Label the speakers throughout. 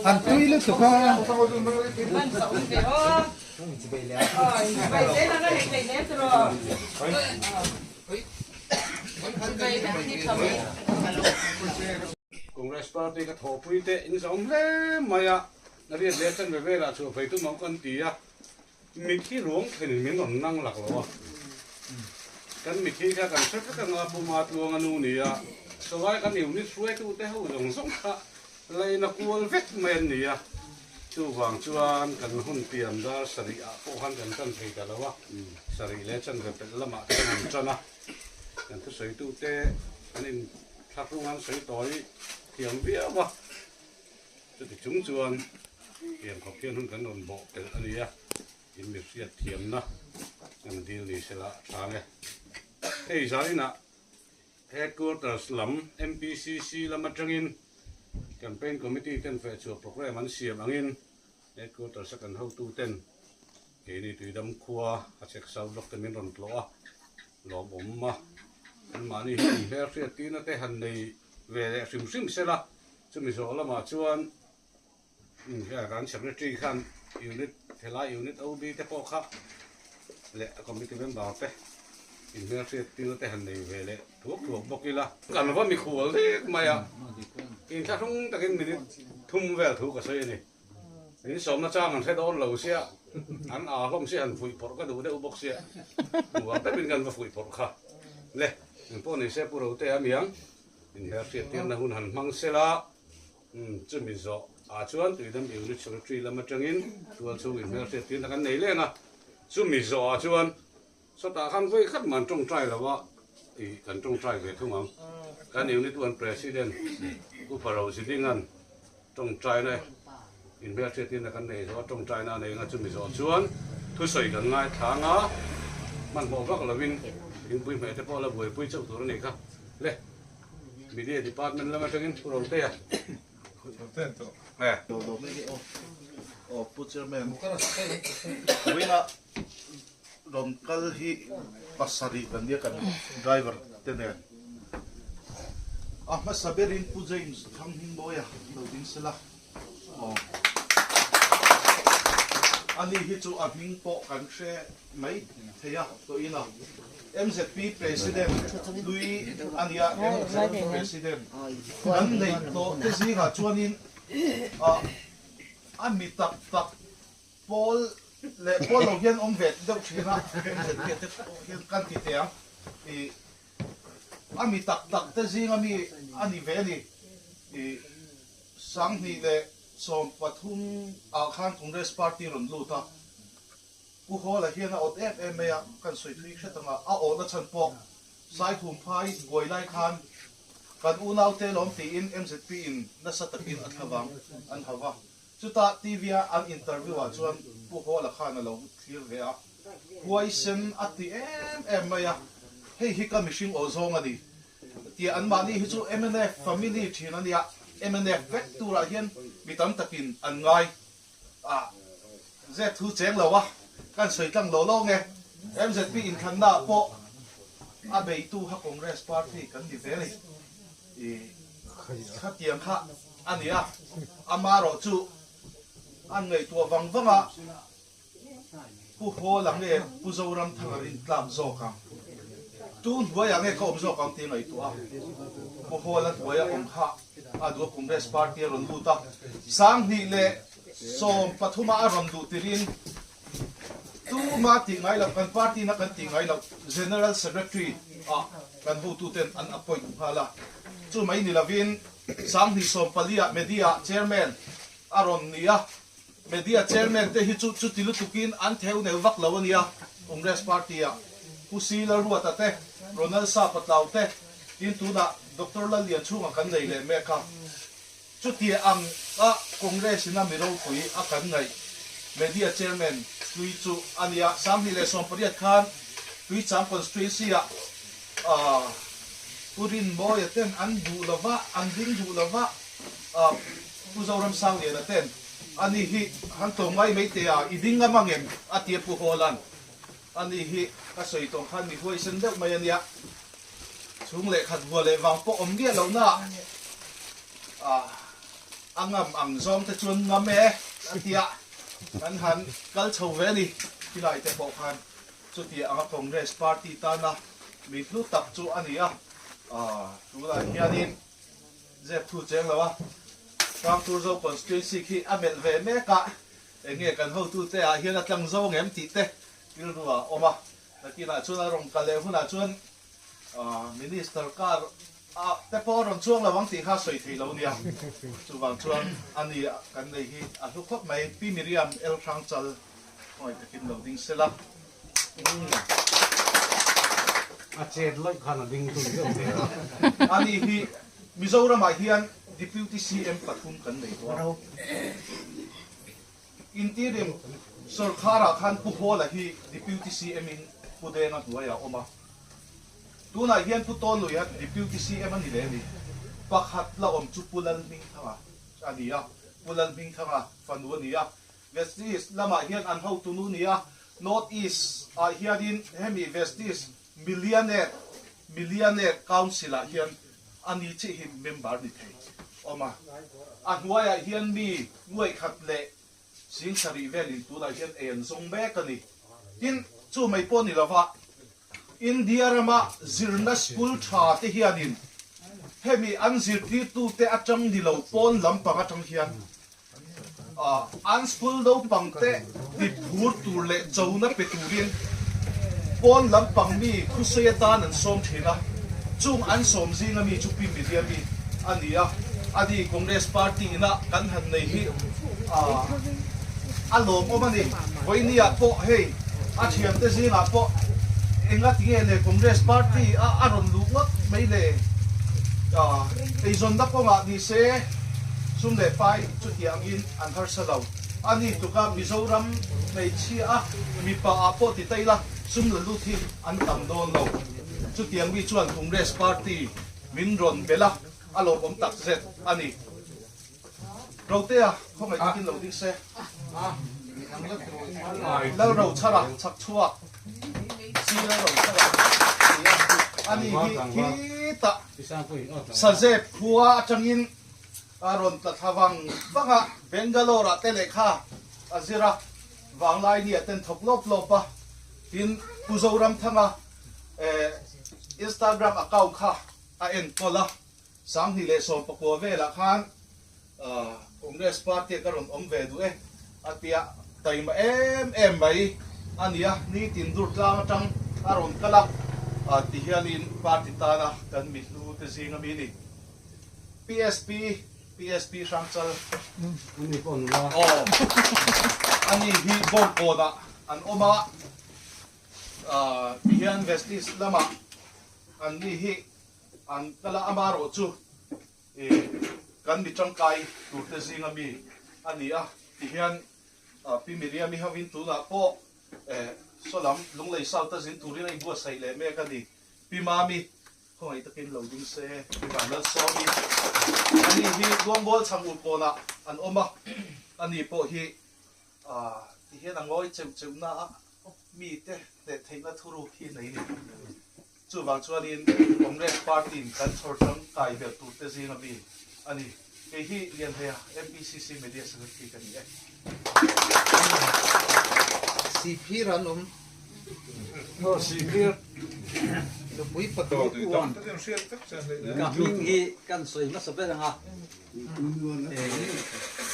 Speaker 1: An tui lutuk a.
Speaker 2: Congress Party ka thawhpui te in zawm hle mai a, riat leh chanve velah chhuah fei tum ang kan ti a, Mithi ruang thlenin min rawn nang lak lo a, kan mithi kha kan hre vek anga Pu Matluanga nu ni a, chawlai kan unit hruaitute ho zawng zawng kha laina kual vek mai an ni a, chuvang chuan kan hun pian dar sarih ah pawh khan kan tan thei ta lo a, sarih leh chanve pelh lamah te kan han tan a, kan thusawitute an inthlahrung an sawi tawi thiam viau a. Chuti chung chuan tiang khawp hian hun kan rawn bawh telh a ni a, in mi hriat thiamna kan dil ni sela a tha nge. Hei zainah Headquarters lam MPCC lam atangin Campaign Committee ten fehchhuah programme an siam angin Headquarters a kan hotu ten keini Tuidam khua a chek sau block te min rawn tlawh a, lawmawm a, anmahni hi inhmel hriattirna te han nei ve leh hrim hrim sela. Chumi zawh lamah chuan kan secretary khan unit helai unit OB te pawh kha leh a committee member te inhmelhriat tir te han nei ve leh thuak thuak bawk ila. Kan va mikhual dek mai a, inthlahrung takin minute thum vel thu ka sawi a ni. In sawmna chang an hre dawn lo sia, an aa hlawm sia han fuih phawrh ka duh deuh bawk sia, hmuh ang deuhin kan va fuih phawrh kha. Le, engpawh ni se Pu Rotea miang. Inher hriattirna hun han hmang sela, chumi zawh ah chuan Tuidam Unit Secretary lam atangin tual chhung inhmel hriattirna kan nei leng a, chumi zawh ah chuan sawtah khan vawi khat man tawngtai lo a, ih kan tawngtai ve thung ang. Kan Unit One President Upa Rozidinga'n tawngtaina inhmel hriattirna kan nei zawh a, tawngtaina a nei anga chumi zawh chuan thusawi kan ngaithlang a, hmanhmawh vak lovin thingpui hmeh te pawh la buaipui chauh tur a nih kha. Le, Media Department lam atangin Pu Rotea.
Speaker 1: Aw Pu Chairman, vawiinah rawn kal hi pasarih kan nia kan driver te nen. A hmasa berin Pu James Thanghingmawia lo ding sela. Aw. Ani hi chu a hming pawh kan hre mai thei a tawhin a. MZP President hlui a nia, MZP President kan neih tawh te zingah chuanin a mi tak tak pawl leh pawl lo hian awm ve deuh thin a, MZP te pawh hian kan ti teh ang. Ih a mi tak tak te zinga mi a ni ve a ni. Ih. 2013 ah khan Congress Party rawn lut a, Pu Hawla hian a awt em em mai a, kan sawi thui hret ang a, a awhna chhan pawh Saikhum phai buai lai khan kan unaute lawm tiin mzp in nasa takin a thlavang an hau va, chutah TV a an interview ah chuan Pu Hawla khan a lo thlir ve a, huaisen a ti em em mai a, hei hi ka mihring aw zawng a ni. Tia anmahni hi chu mnf family thin a nia, mnf vek turah hian mi tam takin an ngai a, zep thu cheng lo a, kan sawi tlang lo lo nge, mzp inthlanna ah pawh a beitu kha Congress party kan ni ve a ni, i khatiang kha a ni a, amarawh chu an ngaihtuah vang vang a. Pu Hawla nge Pu Zoramthanga rin tlak zawk ang? Tu hnuaiah nge ka awm zawk ang tih ngaihtuah a, Pu Hawla hnuaia awm kha a duh a, Congress party a rawn lut a, 2013 a a rawn luh tirin tuma tih ngai loh, kan party na kan tih ngai loh General Secretary ah kan hotuten an appoint nghal a, chu mai ni lovin 2014 ah Media Chairman a rawn ni a. Media chairman te hi chu chuti lutukin an theu neu vak lo a nia, Congress party ah Pu Si Lalruata te, Ronald Sa Patlau te, tin tunah Doctor Lallianchhunga kan nei leh mek a. Chuti ang a Congress in a mi ropui a kan ngaih Media chairman hlui chu a nia. 2018 khan Tuichang constituency ah Pu Rinmawia ten an duh lova, an ding duh lova, Pu Zoramsangliana ten ani hi han tlawm ngai mai teh a, i ding ngam ang em? a ti a Pu Hawla'n. Ani hi ka sawi tawng khan mi huaisen deuh mai a nia. Chhung leh khat vua leh vang pawh awm miah lohna ah a ngam ang zawng te chuan ngam e a ti a, kan han kal chho ve a ni. Khilai te pawh khan chuti anga Congress party tana mi hlu tak chu a ni a, tunah hianin zep thu cheng lo a, Hrangturzo constituency khi a melh ve mek a, eng nge kan hotute ah hian a tlang zawng em tih te rilru ah a awm a, nakinah chuan a rawn kal leh hunah chuan Minister car ah te pawh a rawn chuang lo ang tih kha a sawi thei lo nia, chuvang chuan a ni kan nei hi a hlu khawp mai, Pi Miriam El Hrangchal khawngaih takin lo ding sela.
Speaker 2: A chet lawih khan a ding tum deuh hle a.
Speaker 1: Ani hi Mizoramah hian Deputy CM pathum kan nei tawh a. Interim sorkharah khan Pu Hawla hi Deputy CM in Pu Denga hnuaiah a awm a. Tunah hian Pu Tawnluia Deputy CM a ni leh a ni. Pakhat la awm chu Pu Lalhmingthanga a ni a, Pu Lalhmingthanga fanu a ni a. West East lamah hian an hotu nu ni a, North East ah hianin hemi West East Millionaire Millionaire Council ah hian a ni chiah hi member ni thei awm a. A hnuaiah hian mi nuaikhat leh sing sarih velin tunah hian ei an zawng mek a ni. Tin, chu mai pawh ni lova India rama zirna school tha te hianin hemi an zirtirtute atang ni lo pawn lampang atang hian an school naupang te ti phur tur leh chona pe turin pawn lampang mi thusawi atan an sawm thin a, chung an sawm zinga mi chu Pi Miriam-i a ni a, ani Congress party ina kan han nei hi a lawmawm a ni. Vawinia pawh hei a thiante zingah pawh enga tinge le Congress party a a rawn luh ngawt mai le eizawnna kawngah ni se sum leh pai chutiangin an harsa lo a ni tluka Mizoram hmeichhia a mipa ah pawh ti ta ila sum la lut hi an tam dawn lo. Chutiang mi chuan Congress party min rawn belh a, a lawmawm takzet a ni. Rotea khawngaih takin lo ding se. Lal Rochhara chhak chhuak si Lal Rochhara ti a, ani hi khitah Sazep khua atangin a rawn tla thla vang vang a, Bangalore ah te lehkha a zir a, Vanglaini ah ten thawk lawp lawp a, tin Pu Zoramthanga Instagram account kha a enkawl a. 2019 velah khan Congress party a ka rawn awm ve duh e a tia taima em em mai a nia, nitin dur tlang atang a rawn kal a ti hianin party tana kan mi hlu te zing ami ni. PSP PSP Hrangchal aw ani hi Bawngkawnah an awm a, ti hian Vestige lamah an ni hi An kal a, amarawh chu kan mi tangkai turte zinga mi a ni a, tihian Pi Miriam-i hovin tunah pawh Sawlam Lunglei South a zin turin a inbuatsaih leh mek a ni. Pi Mami khawngaih takin lo ding se, Pi Vanlalsawmi ani hi Luangbual chhang urkawnah an awm a, ani pawh hi tihian a ngawi cheuh cheuh na a, mite hneh theihna thuruk hi nei ni. Chuvang chuanin Congress party-in kan chhawr tangkai ber turte zinga mi a ni. Kei hi Lianhleia MPCC Media Secretary ka ni e.
Speaker 3: Sihphir an awm.
Speaker 2: Aw Sihphir.
Speaker 3: Nupui pathum.
Speaker 4: Uan ka hming hi kan sawi hmasa ber anga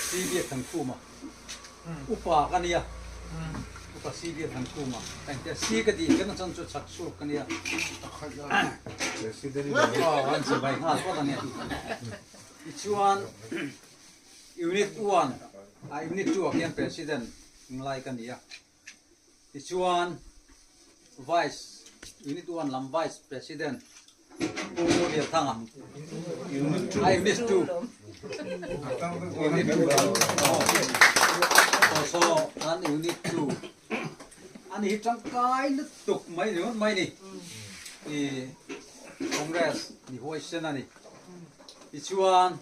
Speaker 4: CV Thankhuma. Upa ka nia, upa CV Thankhuma ka inti a, C ka tih kherna chuan chu chhak chhuak ka nia. Aw an che vai nghal phawt a nia. Tichuan Unit 1 ah Unit 2 ah khian President nglai ka ni a. Tichuan Vice Unit 1 lam Vice President Pu Lianthanga a Unit 2 Unit 2 also an Unit 2 Ani hi tangkai lutuk mai ringawt mai ni. I Congress ni huaisen a ni. Tichuan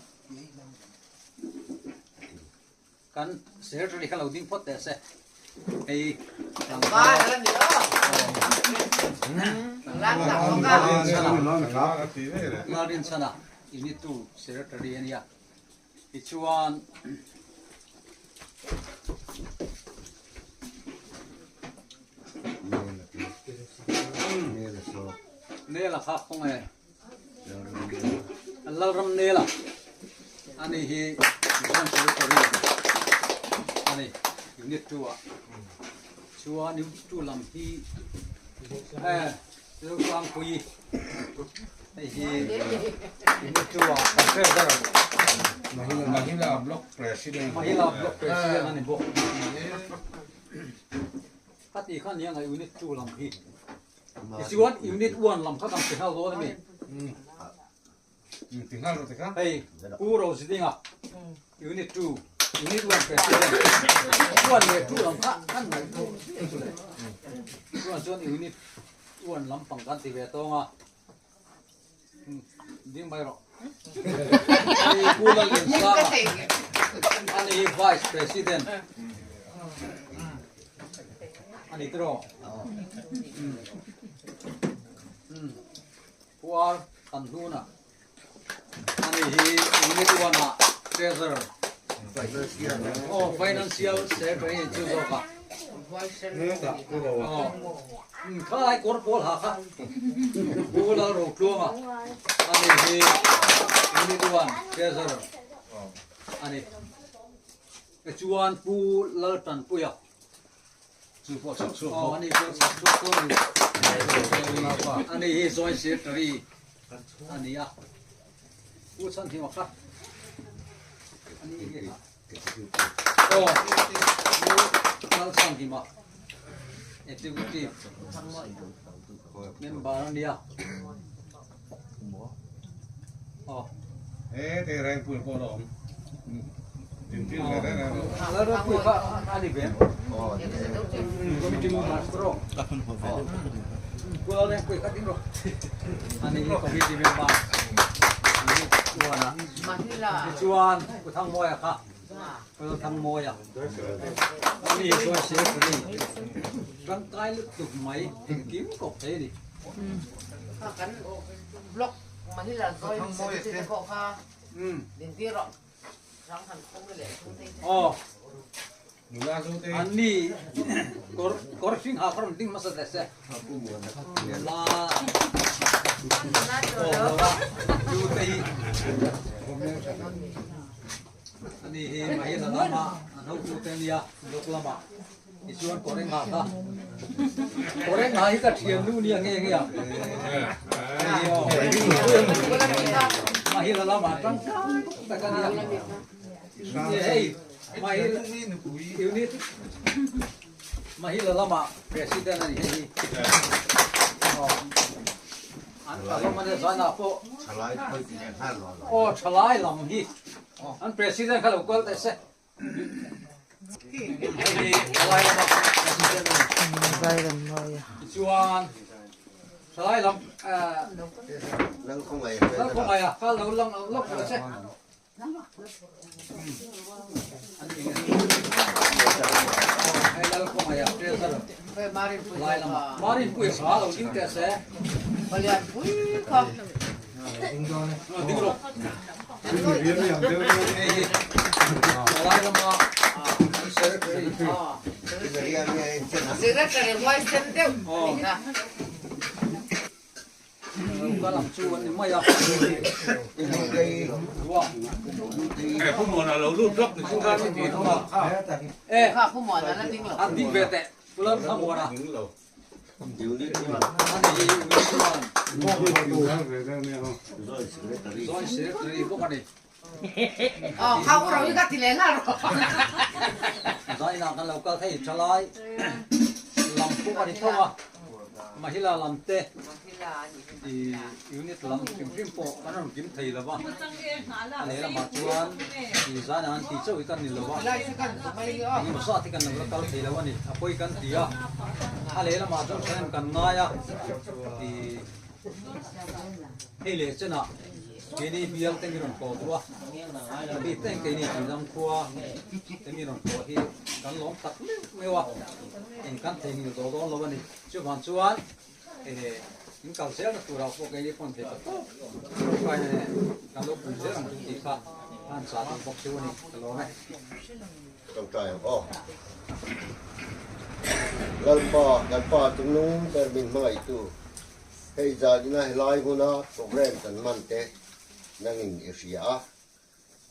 Speaker 4: kan secretary kha lo ding phawt teh se. Hei Lalrinchhana Unit 2 secretary a nia. Tichuan Nela kha khaw nge Lalram Nela ani hi Joint Secretary ani Unit 2 ah chuan Unit 2 lam hi eh Zosangpuii hei hi Unit 2 ah kan treasurer
Speaker 2: Mahila Block President
Speaker 4: Mahila Block President ani bawk ka tih kha nia ngai Unit 2 lam hi Tichuan Unit 1 lam kha kan ti nghal dawn a mi?
Speaker 2: Ti nghal rawh ti kha.
Speaker 4: Hei Pu Rozidinga Unit 2 Unit 1 President 1 leh 2 lam kha kan ngaih thu chu le. Chuan chuan Unit 1 lampang kan ti ve tawng a. Ding mai rawh. Hei Pu Lalliansanga ani hi Vice President ani tiraw. Pu Ar Tanhluna ani hi Unit 1 ah Treasurer aw Financial Secretary chu zawk a. Aw khalai kawr pawl ha kha Pu Lalrotluanga ani hi Unit 1 Treasurer ani. Tichuan Pu Laltanpuia
Speaker 2: Chu pawh chak chhuak bawk.
Speaker 4: Aw ani pawh chak chhuak dawn a ni. Ani hi Joint Secretary a ni a. Pu Chhanhima kha ani hi kha. Aw Pu Lalchhanhima Executive Member a nia. Aw.
Speaker 2: E te reng pui pawh la awm. Din tin ve reng reng lo.
Speaker 4: Lal ropui kha a ni ve. Committee member rawh. Pu Lal Rengpui kha ding rawh. Ani hi committee member. Tichuan Pu Thangmawia kha. Pu Lal Thangmawia. Ani hi chuan secretary. Tangkai lutuk mai engkim kawp thei a ni.
Speaker 5: Kan block Mahila joint secretary te pawh kha dintir rawh.
Speaker 4: Aw an ni kawr kawr hring ha kha rawn ding hmasa teh se la aw lo a chu te hi ani hi mahila lama an hotu te ania luk lama tichuan kawr eng ha kha kawr eng ha hi ka thian nu nia nge nge a mahila lama tangkai tak ania hei mahila unit mahila lama president ani hei hi an thalawm ania zana pawh aw thalai lam hi an president kha lo kal teh se. Tichuan thalai lam Lalkhawngaia kha lo lang lawk rawh se. Hei Lalkhawngaia treasurer lai lamah Marinpuia kha lo ding teh se. Ding rawh. Joint Secretary bawk a ni. Zainah kan lo kal thei tha lai lam pawh a ni tho a. Mahila lam te i unit lam hrim hrim pawh kan rawn kim thei lo va, a lehlamah chuan i zan an tih chauh hi kan ni lo va, engemaw zat hi kan lo la kal thei lo a ni, a pawi kan ti a, a lehlamah chuan thahnem kan ngai a, i hei leh chenah keini bial te mi rawn tlawh duh a, a bik takin keini Tuidang khua te mi rawn tlawh hi kan lawm tak meuh meuh a, eng kan theihnghilh tawh dawn lo a ni. Chuvang chuan in kal zelna turah pawh keini pawn thei ta tawp tawngtaina nen kan lo pui zel ang chu tih kha a han chah duh bawk chu a ni ka lawm e.
Speaker 6: Tawngtai ang aw. Lalpa, kan Pa chungnung ber min hmangaihtu, hei zanina helai hmuna program kan hman te nangin i hria a.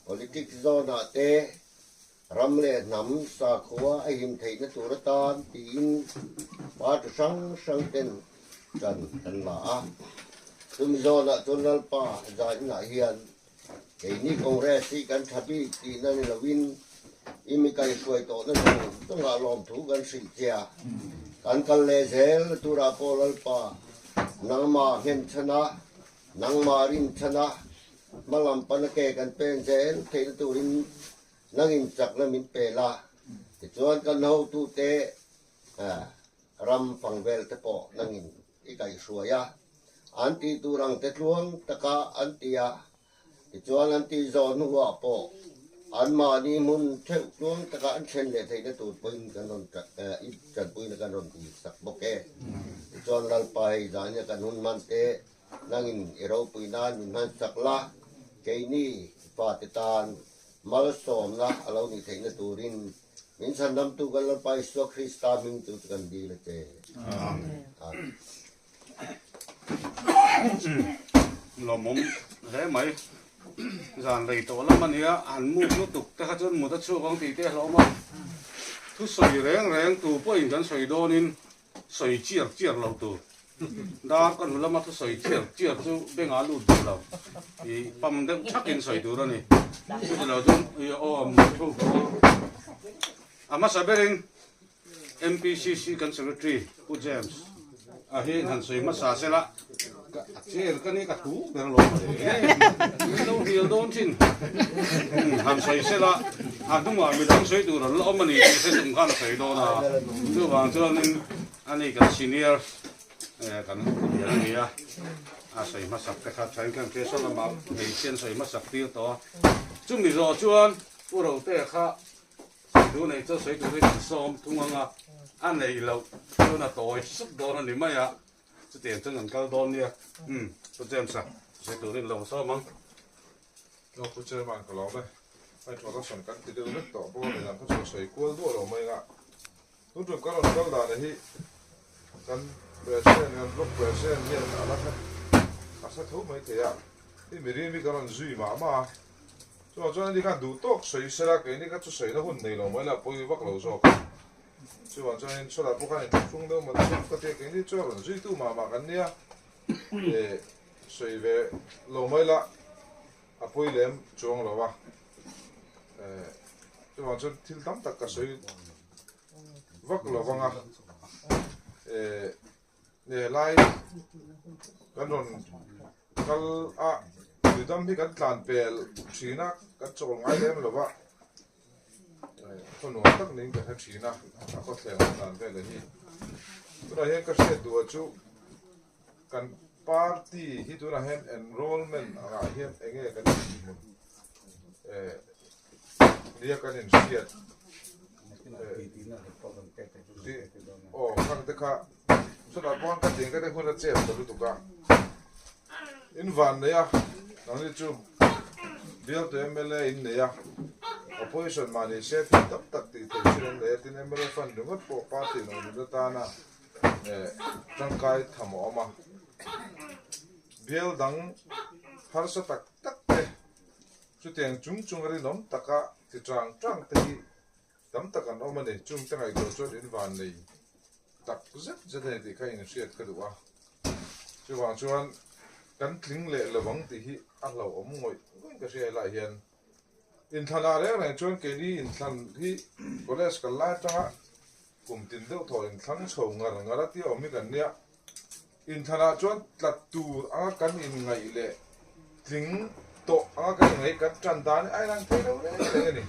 Speaker 6: Politics zawnah te Ram leh hnam sakhua a him theihna tur atan tiin party hrang hrang ten ṭan kan la a. Chumi zawnah chuan Lalpa zaninah hian keini Congress hi kan ṭha bik tihna ni loin i mi kaihhruai tawhna zawng zawngah lawmthu kan hrilh che a. Kan kal leh zel turah pawh Lalpa nangmah nghenchhan a, nangmah rinchhan a, hmalam pana ke kan pen zel theihna turin Nangin chakna min pe la, tichuan kan hotute ram fangvel te pawh nangin i kaihhruai a, an tih tur ang te tluang taka an ti a, tichuan an tih zawh hnuah pawh anmahni hmun theuh tluang taka an then leh theihna tur pawhin kan rawn i tanpuina kan rawn dil sak bawk e. Tichuan Lalpa hei zahnia kan hun hman te nangin i ropui nan min hman sak la, keini fate tan Malsawmna a lo nih theihna turin min chhandamtu kan Lalpa Isua Krista hming chu chu kan dil a che. Amen.
Speaker 2: Lawmawm hle mai. Zan rei tawh lam a nia, han muk lutuk te kha chuan mut a chhuak ang tih te a hlawm a. Thusawi reng reng tu pawhin kan sawi dawnin sawi chiar chiar lo tur. Dar ka hnu lama thusawi chiar chiar chu bengah lut duh lo. I pam deuh thakin sawi tur a ni. Chuti lo chuan i aw thu a hmasa berin MPCC kan secretary Pu James a hi han sawi hmasa sela a chair ka ni ka thu ber lo mai lo hnial dawn thin han sawi sela a hnungah midang sawi tur an la awm a ni tih hre tum khan a sawi dawn a chuvang chuanin Ani kan senior kan lian a ni a, a sawi hmasak te kha thain khan Keshaw lamah hmeichhia an sawi hmasak tir tawh a, chumi zawh chuan Pu Rotea kha sawi tur nei chuan sawi turin an sawm thung ang a, a neih loh chuan a tawi sut dawn a ni mai a, chutiang chuan an kal dawn nia, umm Pu James-a sawi turin lo sawm ang.
Speaker 7: Aw Pu Chairman ka lawm e, introduction kan ti deuh vek tawh bawk a, midang kha chu sawi kual duah lo mai ang a. Tun tum ka rawn kal dan hi kan President, kan Block President hian a la hre a hre tho mai thei a, i mirim hi ka rawn zui mah mah a, chuvang chuan ani khan duh tawk sawi sela keini kha chu sawina hun nei lo mai la pawi vak lo zawk a, chuvang chuanin sawlah pawh khan inthlahrung deuh maw chu ka tia keini chu a rawn zuitu mah mah kan nia, eh sawi ve lo mai la a pawi lem chuang lo a, eh chuvang chuan thil tam tak ka sawi. vak lo vang a eh helai kan rawn kal a tuidam hi kan tlan pel thin a kan chawl ngai lem lo va eh khaw nuam tak niin ka hre thin a a khawthleng an tlan vel a hi tunah hian ka hriat duh ah chu kan party hi tunah hian enrollment angah hian eng nge kan inhmun eh nia kan inhriat aw khang te kha chutah pawh ka tih ka te hun a chet ta lutuk a in van nei a nangni chu bialtu mla in nei a opposition mahni se thil tam tak tih theih chin an nei a tin mla fund ringawt pawh party in awm lut atana eh tangkai tham a awm a bial dang harsa tak tak te Chutiang chung chung a rinawm taka ti tang tang te hi tam tak an awm a ni. Chung te ngaihtuah chuan in van nei tak zet zet a ni tih kha in hriat ka duh a. Chuvang chuan kan tling leh lo ang tih hi a hlauhawm ngawih ngawih ka hria helaiah hian. Inthlanah reng reng chuan keini inthlan hi college kal lai atanga kum tin deuh thaw inthlang chho ngar ngar a tia awm hi kan nia. Inthlanah chuan tlat tur anga kan inngaih leh tling tawh anga kan inngaih kan tan dan hi a inang thei lo reng reng a ni.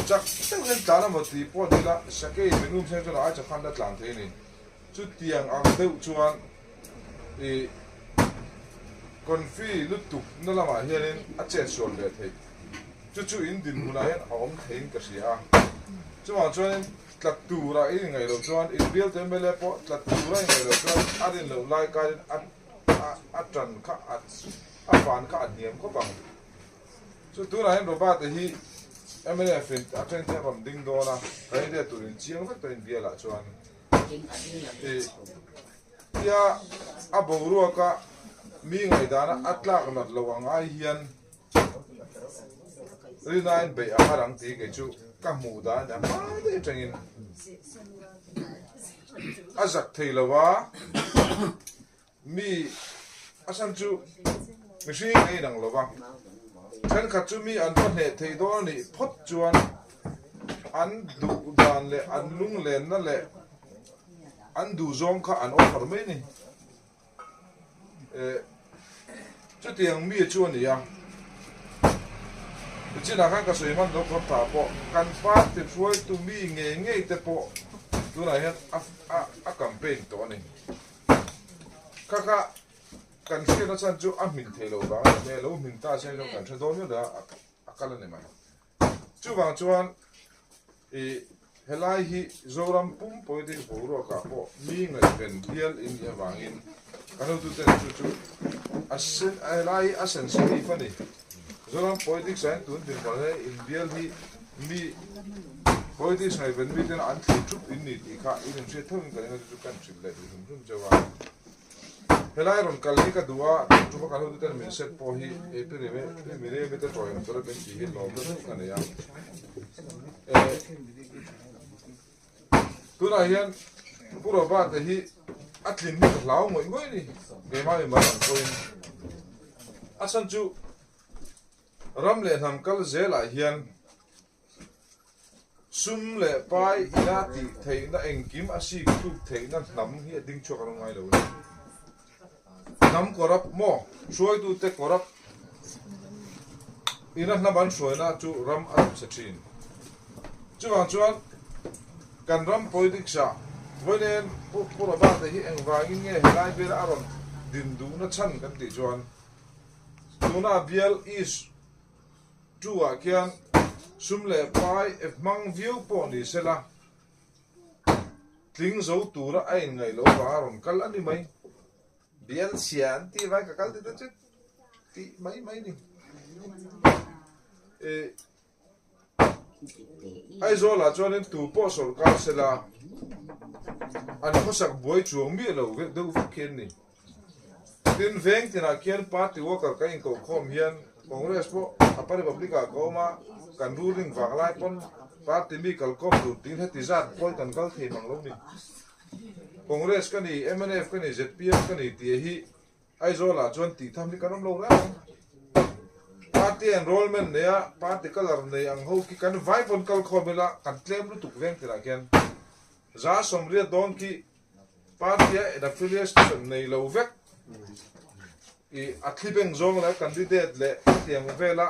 Speaker 7: Chak deuh hian tlan emaw tih pawh ni ila sakei minum seng chuan a ai chakhan la tlan thei a ni. Chutiang ang deuh chuan ih confi lutuk na lamah hianin a chet sual ve theih. Chu chu in dinhmunah hian a awm theiin ka hria a. Chuvang chuanin tlat tura i inngaih loh chuan in bialtu mla pawh tlat tura i ngaih loh chuan a rin loh lai karin a a tan kha a a van kha a hniam khawp ang. Chu tunah hian Robert-a hi mnf in atangin te a rawn ding dawn a, candidate tur in chiang vek tawh in bialah chuan ih tia a boruaka mi ngaihdana a tlak nat loh ang ai hian Rinain beih a har ang tih kei chu ka hmuh dan a hma daih atangin a zak thei lo a, mi a chhan chu mihring a inang lo va, thenkhat chu mi an va hneh thei dawn a nih phawt chuan an duh dan leh an lunglenna leh an duhzawng kha an offer mai a ni. Eh, chutiang mi chu a ni a. Nichinah khan ka sawi hman lo kawr tah pawh kan party hruaitu mi ngei ngei te pawh tunah hian a a a campaign tawh a ni. Kha kha kan hriatna chhan chu a hmin thei lo vang a ni mai a, lo hmin ta se chuan kan hre dawn miau lo a, a kal a ni mai. Chuvang chuan ih helai hi Zoram pum politics boruakah pawh mi ngaihven bial in nih avangin kan hotuten chu chu a sen helai hi a sensitive a ni. Zoram politics ah hian tun dinhmun ah hian inbial hi mi politics ngaihven miten an thlir thup in ni tih kha in inhriat theuhin ka ring a chu chu kan hrilh leh duh hrim hrim chauh a. Helai rawn kal hi ka duh a, tun tuma kan hotuten min set pawh hi ei pi rem e, mi rem te tawi ang tura min tih hi lawm na deuh ka nei a. Eh, tunah hian Pu Robert-a hi a tlin hi ka hlau ngawih ngawih a ni, keimah mi mal ang pawhin. A chhan chu ram leh hnam kal zelah hian Sum leh pai ina tih theihna engkim a sik tluk theihna hnam hi a ding chhuak a lo ngai lo a ni. Hnam corrupt maw? Hruaitute corrupt ina hnam an hruaina chu ram a ram chhe thin. Chuvang chuan kan ram politics ah vawiin Pu Robert-a hi engvangin nge helai vela a rawn din duhna chhan kan tih chuan tuna bial East Chu ah khian sum leh pai e hmang viau pawh ni sela, tling zo tura a inngaih loh vang a rawn kal a ni mai. Bial chhia an tih vai ka kal ti ta chu tih mai mai ni. E Aizawl ah chuanin tu pawh sawrkar sela an khawsak buai chuang miah lo deuh vek khi an ni. Tin, veng tinah khian party worker kan inkohkhawm hian Congress pawh Upper Republic ah ka awm a, kan ruling vang lai pawn party mi kalkhawm tur tiin heti zat pawn kan kal thei mang lo ni. Congress ka ni, mnf ka ni, zpm ka ni tih hi Aizawl ah chuan tih tham hi kan awm lo reng ang. Party enrollment nei a, party colour nei ang ho khi kan vai pawn kalkhawm ila kan tlem lutuk veng tinah khian 180 dawn khi Party a in affiliation nei lo vek i a thli beng zawng leh candidate leh hetiang vela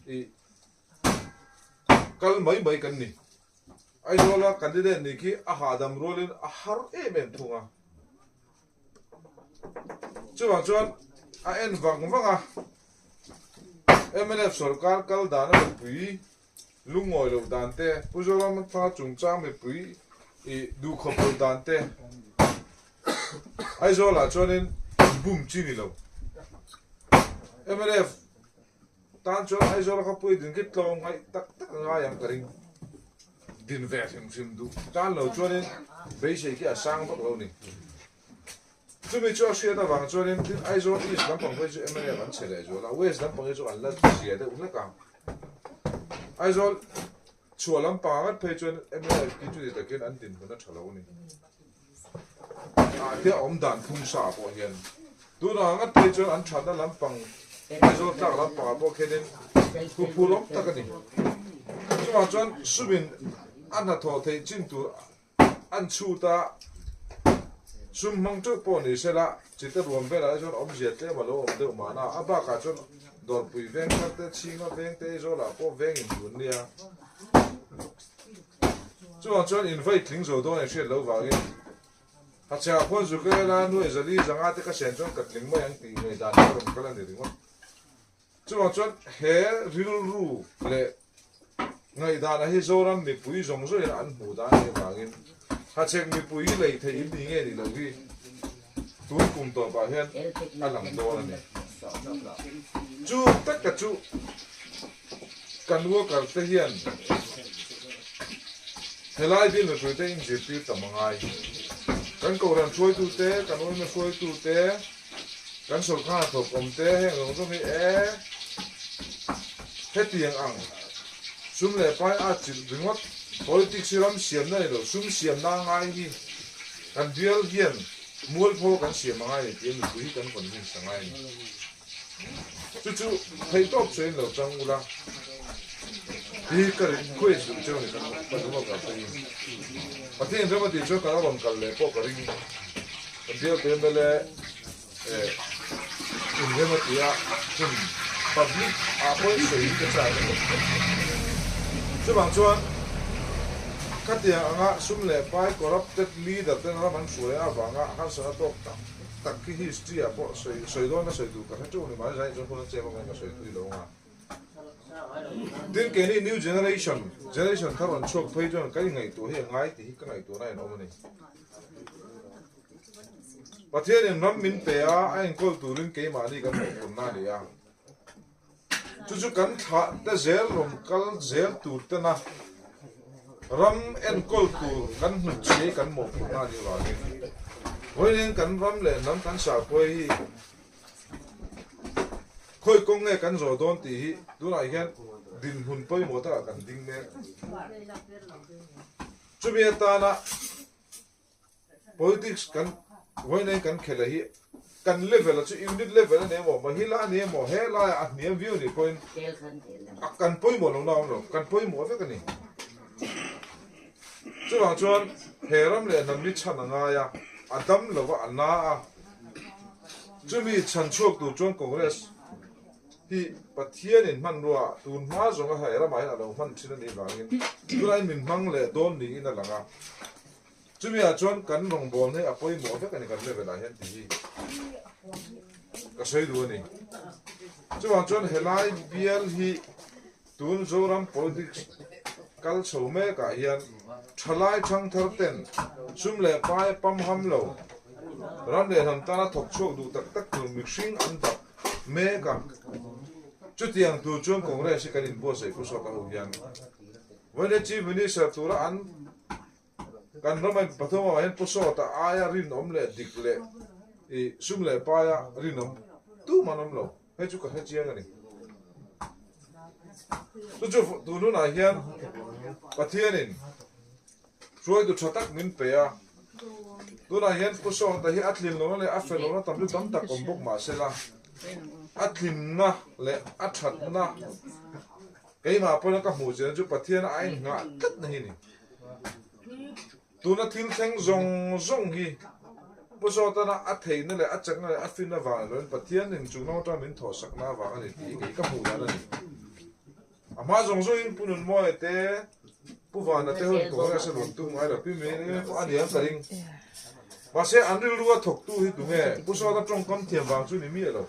Speaker 7: i kal mai mai kan ni. Aizawla candidate nih khi a hahdam rualin a har em em thung a. Chuvang chuan a en vang vang a, mnf sawrkar kal dan a mipui Lungawi loh dan te, Pu Zoramthanga chungchang mipui i duhkhawp loh dan te, Aizawlah chuanin bum chi ni lo. Mnf tan chuan Aizawla khawpui din khi tlawm ngaih tak tak a ngai ang ka ring. Din ve hrim hrim duh tan lo chuanin beisei khi a sang vak lo ni. Chumi chu a hriat avang chuanin tin Aizawl East lampang phei chu mnf an che leh zual a, West lampang hi chu an la zia deuh hlek ang. Aizawl chhuah lampang ngat phei chuan mnf hi chuti takin an dinhmun a tha lo a ni. Ah tia awm dan phung sa ah pawh hian tunah ngat phei chuan an thatna lampang Aizawl tlak lampang ah pawh khianin huphur awm tak a ni. Chuvang chuan sumin a hnathawh theih chin tur an chhut a. Sum hmang teuh pawh ni sela, chite ruam velah hi chuan awmzia tlem a lo awm deuh mahna, a bakah chuan dawrpui veng thar te, chhinga veng te Aizawlah pawh veng in dun nia. Chuvang chuan invite tling zo dawn in hriat loh vangin Hachhekah khuan Zukela nuai zali zanga te ka sen chuan ka tling mai ang tih ngaihdan hi a rawn kal a ni ringawt. Chuvang chuan he rilru leh ngaihdan a hi Zoram mipui zawng zawngin an hmuh dan anih avangin Hachhek mipui lei theih in ni nge ni lo hi tun kum tawpah hian a lang dawn a ni. Chu taka chu kan worker te hian helai bill mipui te inzirtir tam a ngai. Kan kohhran hruaitu te, kan uima hruaitu te, Kan sawrkar thawk awm te heng zawng zawng hi e hetiang ang sum leh pai a chilh ringawt politics hi ram siamna ni lo sum siamna a ngai hi kan bial hian mualpho kan siam a ngai ni tih a mipui hi kan convince a ngai a ni. Chu chu theihtawp sawiin lo chang ula hi ka request duh cheu a ni kan awm avang te hi. Pathian ram a tih chuan kan a rawn kal leh pawh ka ring. Kan bial te mla eh inrem a tia hun public ah pawh in sawi hi ka chak a ni. Chuvang chuan khatiang anga sum leh pai corrupted leader ten ram an hruai avanga harsatna tawk tak tak hi history ah pawh sawi sawi dawn a sawi tur ka hre teuh a ni mahse zan in chuan hun a chem avangin ka sawi tui lo anga. Tin keini new generation, generation thar rawn chhuak phei chuan kan inngaihtuah hi a ngai tih hi ka ngaihtuahna in awm a ni. Pathianin ram min pe a, a enkawl turin keimahni kan mawhphurhna a ni a. Chu chu kan thlah te zel rawn kal zel tur tena ram enkawl tur kan hnutchhiai kan mawhphurhna a nih avangin vawiin kan ram leh hnam kan sahpui hi Khawi kawng nge kan zawh dawn tih hi tunah hian dinhmun pawimawh takah kan ding mek. Chumi atana politics kan vawiin kan khelh hi kan level a chu unit level a ni emaw mahila a ni emaw he laiah a hniam viau anih pawhin a kan pawimawh lohna a awm lo, kan pawimawh vek a ni. Chuvang chuan he ram leh hnam hi chhan a ngai a, a dam lova a na a. Chumi chhan chhuak tur chuan Congress hi Pathianin hmanrua tun hma zawnga hei ramah hian a lo hman thin a nih vangin tunah min hmang leh dawn niin a lang a. Chumi ah chuan kan rawngbâwl hi a pawimawh vek a ni kan level ah hian tih hi ka sawi duh a ni. Chuvang chuan helai bial hi tun Zoram politics kal chho mek ah hian thalai thangthar ten sum leh pai pamham lo ram leh hnam tana thawk chhuak duh tak tak tur mihring an dap mek a. Chutiang tur chuan Congress hi kan inbuatsaih pu sawt a ho hian Vawiin Chief Minister tura an Kan ram in pathum ah hian Pu Sawta aia rinawm leh dik leh i sum leh paia rinawm tum an awm lo. Hei chu ka hre chiang a ni. Chu chu tun hunah hian Pathianin hruaitu tha tak min pe a. Tunah hian Pu Sawta hi a tlin lohna leh a fel lohna tam chu tam tak awm bawk mah sela a tlinna leh a thatna keimah pawhin ka hmuh chian chu Pathian a innghah tlatna hi a ni. Tuna thil thleng zawng zawng hi Pu Sawtana a theihna leh a chakna leh a fin avang erawhin Pathianin chung lam atanga min thawhsakna avang a ni tih hi kei ka hmuh dan a ni. A hma zawng zawngin Pu Nunmawia te, Pu Vana te hun Congress a rawn tum ngai lo, Pi Mary pawh a ni ang ka ring. Mahse an rilru a thawktu hi tunge? Pu Sawta tawngkam thiam vang chu ni miah lo.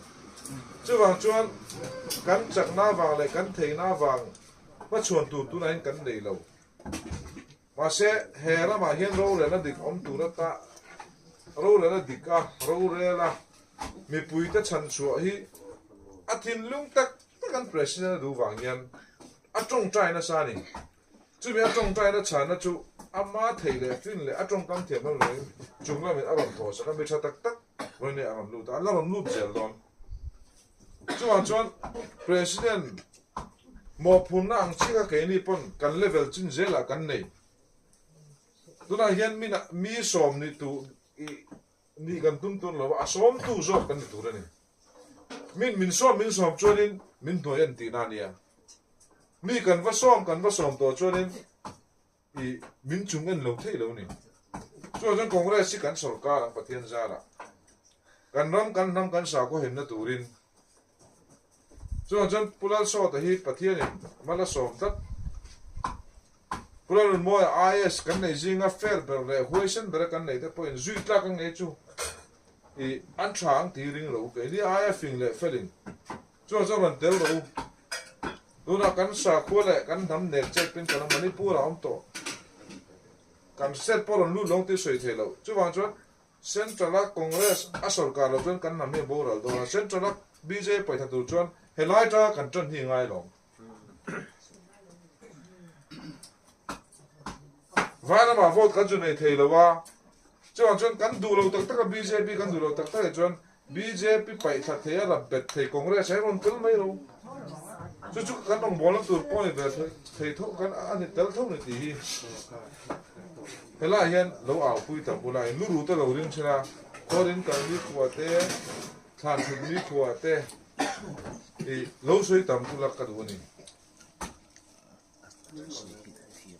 Speaker 7: Chuvang chuan kan chakna avang leh kan theihna avang hmachhuan tur tunah hian kan nei lo. Mahse, he ramah hian rorelna dik awm tur ata rorelna dik a rorel a, mipuite chhan chhuah hi a thinlung tak tak an President a duh vang hian a tawngtai nasa a ni. Chumi a tawngtaina chhanna chu ama theih leh fin leh a tawngkam thiam lam loin chung lamin a rawn thawhsak a, mi tha tak tak rawn nei a rawn lut a, an la rawn lut zel dawn. Chuvang chuan President mawhphurhna ang chiah kha keini pawn kan level chin zelah kan nei. Tunah hian min mi sawm ni tur ih nih kan tum tur lo a, a sawmtu zawk kan ni tur a ni. Min min sawm min sawm chuanin min hnuai en tihna a nia. Mi kan va sawm kan va sawm tawh chuanin I min chung en lo thei lo ni. Chuvang chuan Congress hi kan sorkar ang Pathian zarah kan ram kan hnam kan sakhaw himna turin Chuvang chuan Pu Lalsawta hi Pathianin mal a sawm tlat. Pu Lalnunmawia IAS kan nei zinga fair ber leh huaisen bera kan neih te pawhin zui tlak ang ngei chu i an tha ang tih ring lo u. Keini aia fing leh felin chuvang chuan rawn tel rawh u. Tunah kan sakhua leh kan hnam nek chet pin kan Manipur ah awm tawh. Kan state pawh rawn lut lawng tih sawi thei lo. Chuvang chuan Central a Congress a sorkar lo chuan kan hnam hi a boral dawn a, Central a bjp paitha tur chuan helai tanga kan tan hi a ngai lawm. Vairama vote kan chu nei thei lo a, chuvang chuan kan duh lo tak tak a bjp kan duh lo tak tak ah chuan bjp paihthla thei a rap bet thei Congress hi rawn tel mai lo. Chu chu kan rawngbawlna tur pawh a ni ve thei tho kan a ni tel tho ni tih hi helaiah hian lo aupui tak bula in lu te lo ring thin a, kawrin kal ni khua te, thlan thut ni khua te ih lo sawi tam bula ka duh a ni.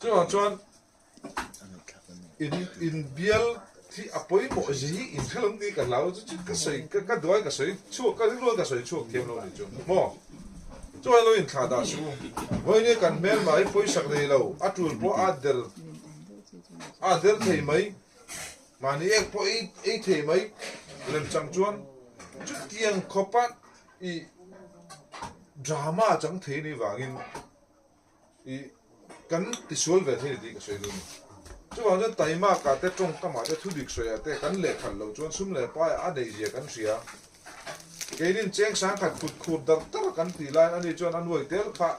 Speaker 7: Chuvang chuan In inbial hi a pawimawh zia hi in hre lo ni ka hlau chu chu ka sawi ka ka duai ka sawi chhuak ka rilrual ka sawi chhuak thiam lo ni chu maw chuan lo inthlah dah suh u vawiin kan hmelma hi pawisak nei lo a tul pawh a der a der thei mai mahni ek pawh ei ei thei mai lemchang chuan chutiang khawpa i drama chang thei ni vangin I kan tisual ve thei tih ka sawi dawn a ni. Chuvang chuan Taimak ah te tawngkam ah te thudik sawi ah te kan lehkhat loh chuan sum leh pai a neih zia kan hria. Keinin cheng sangkhat kut khur dar dar kan tih laiin ani chuan a nuai tel kha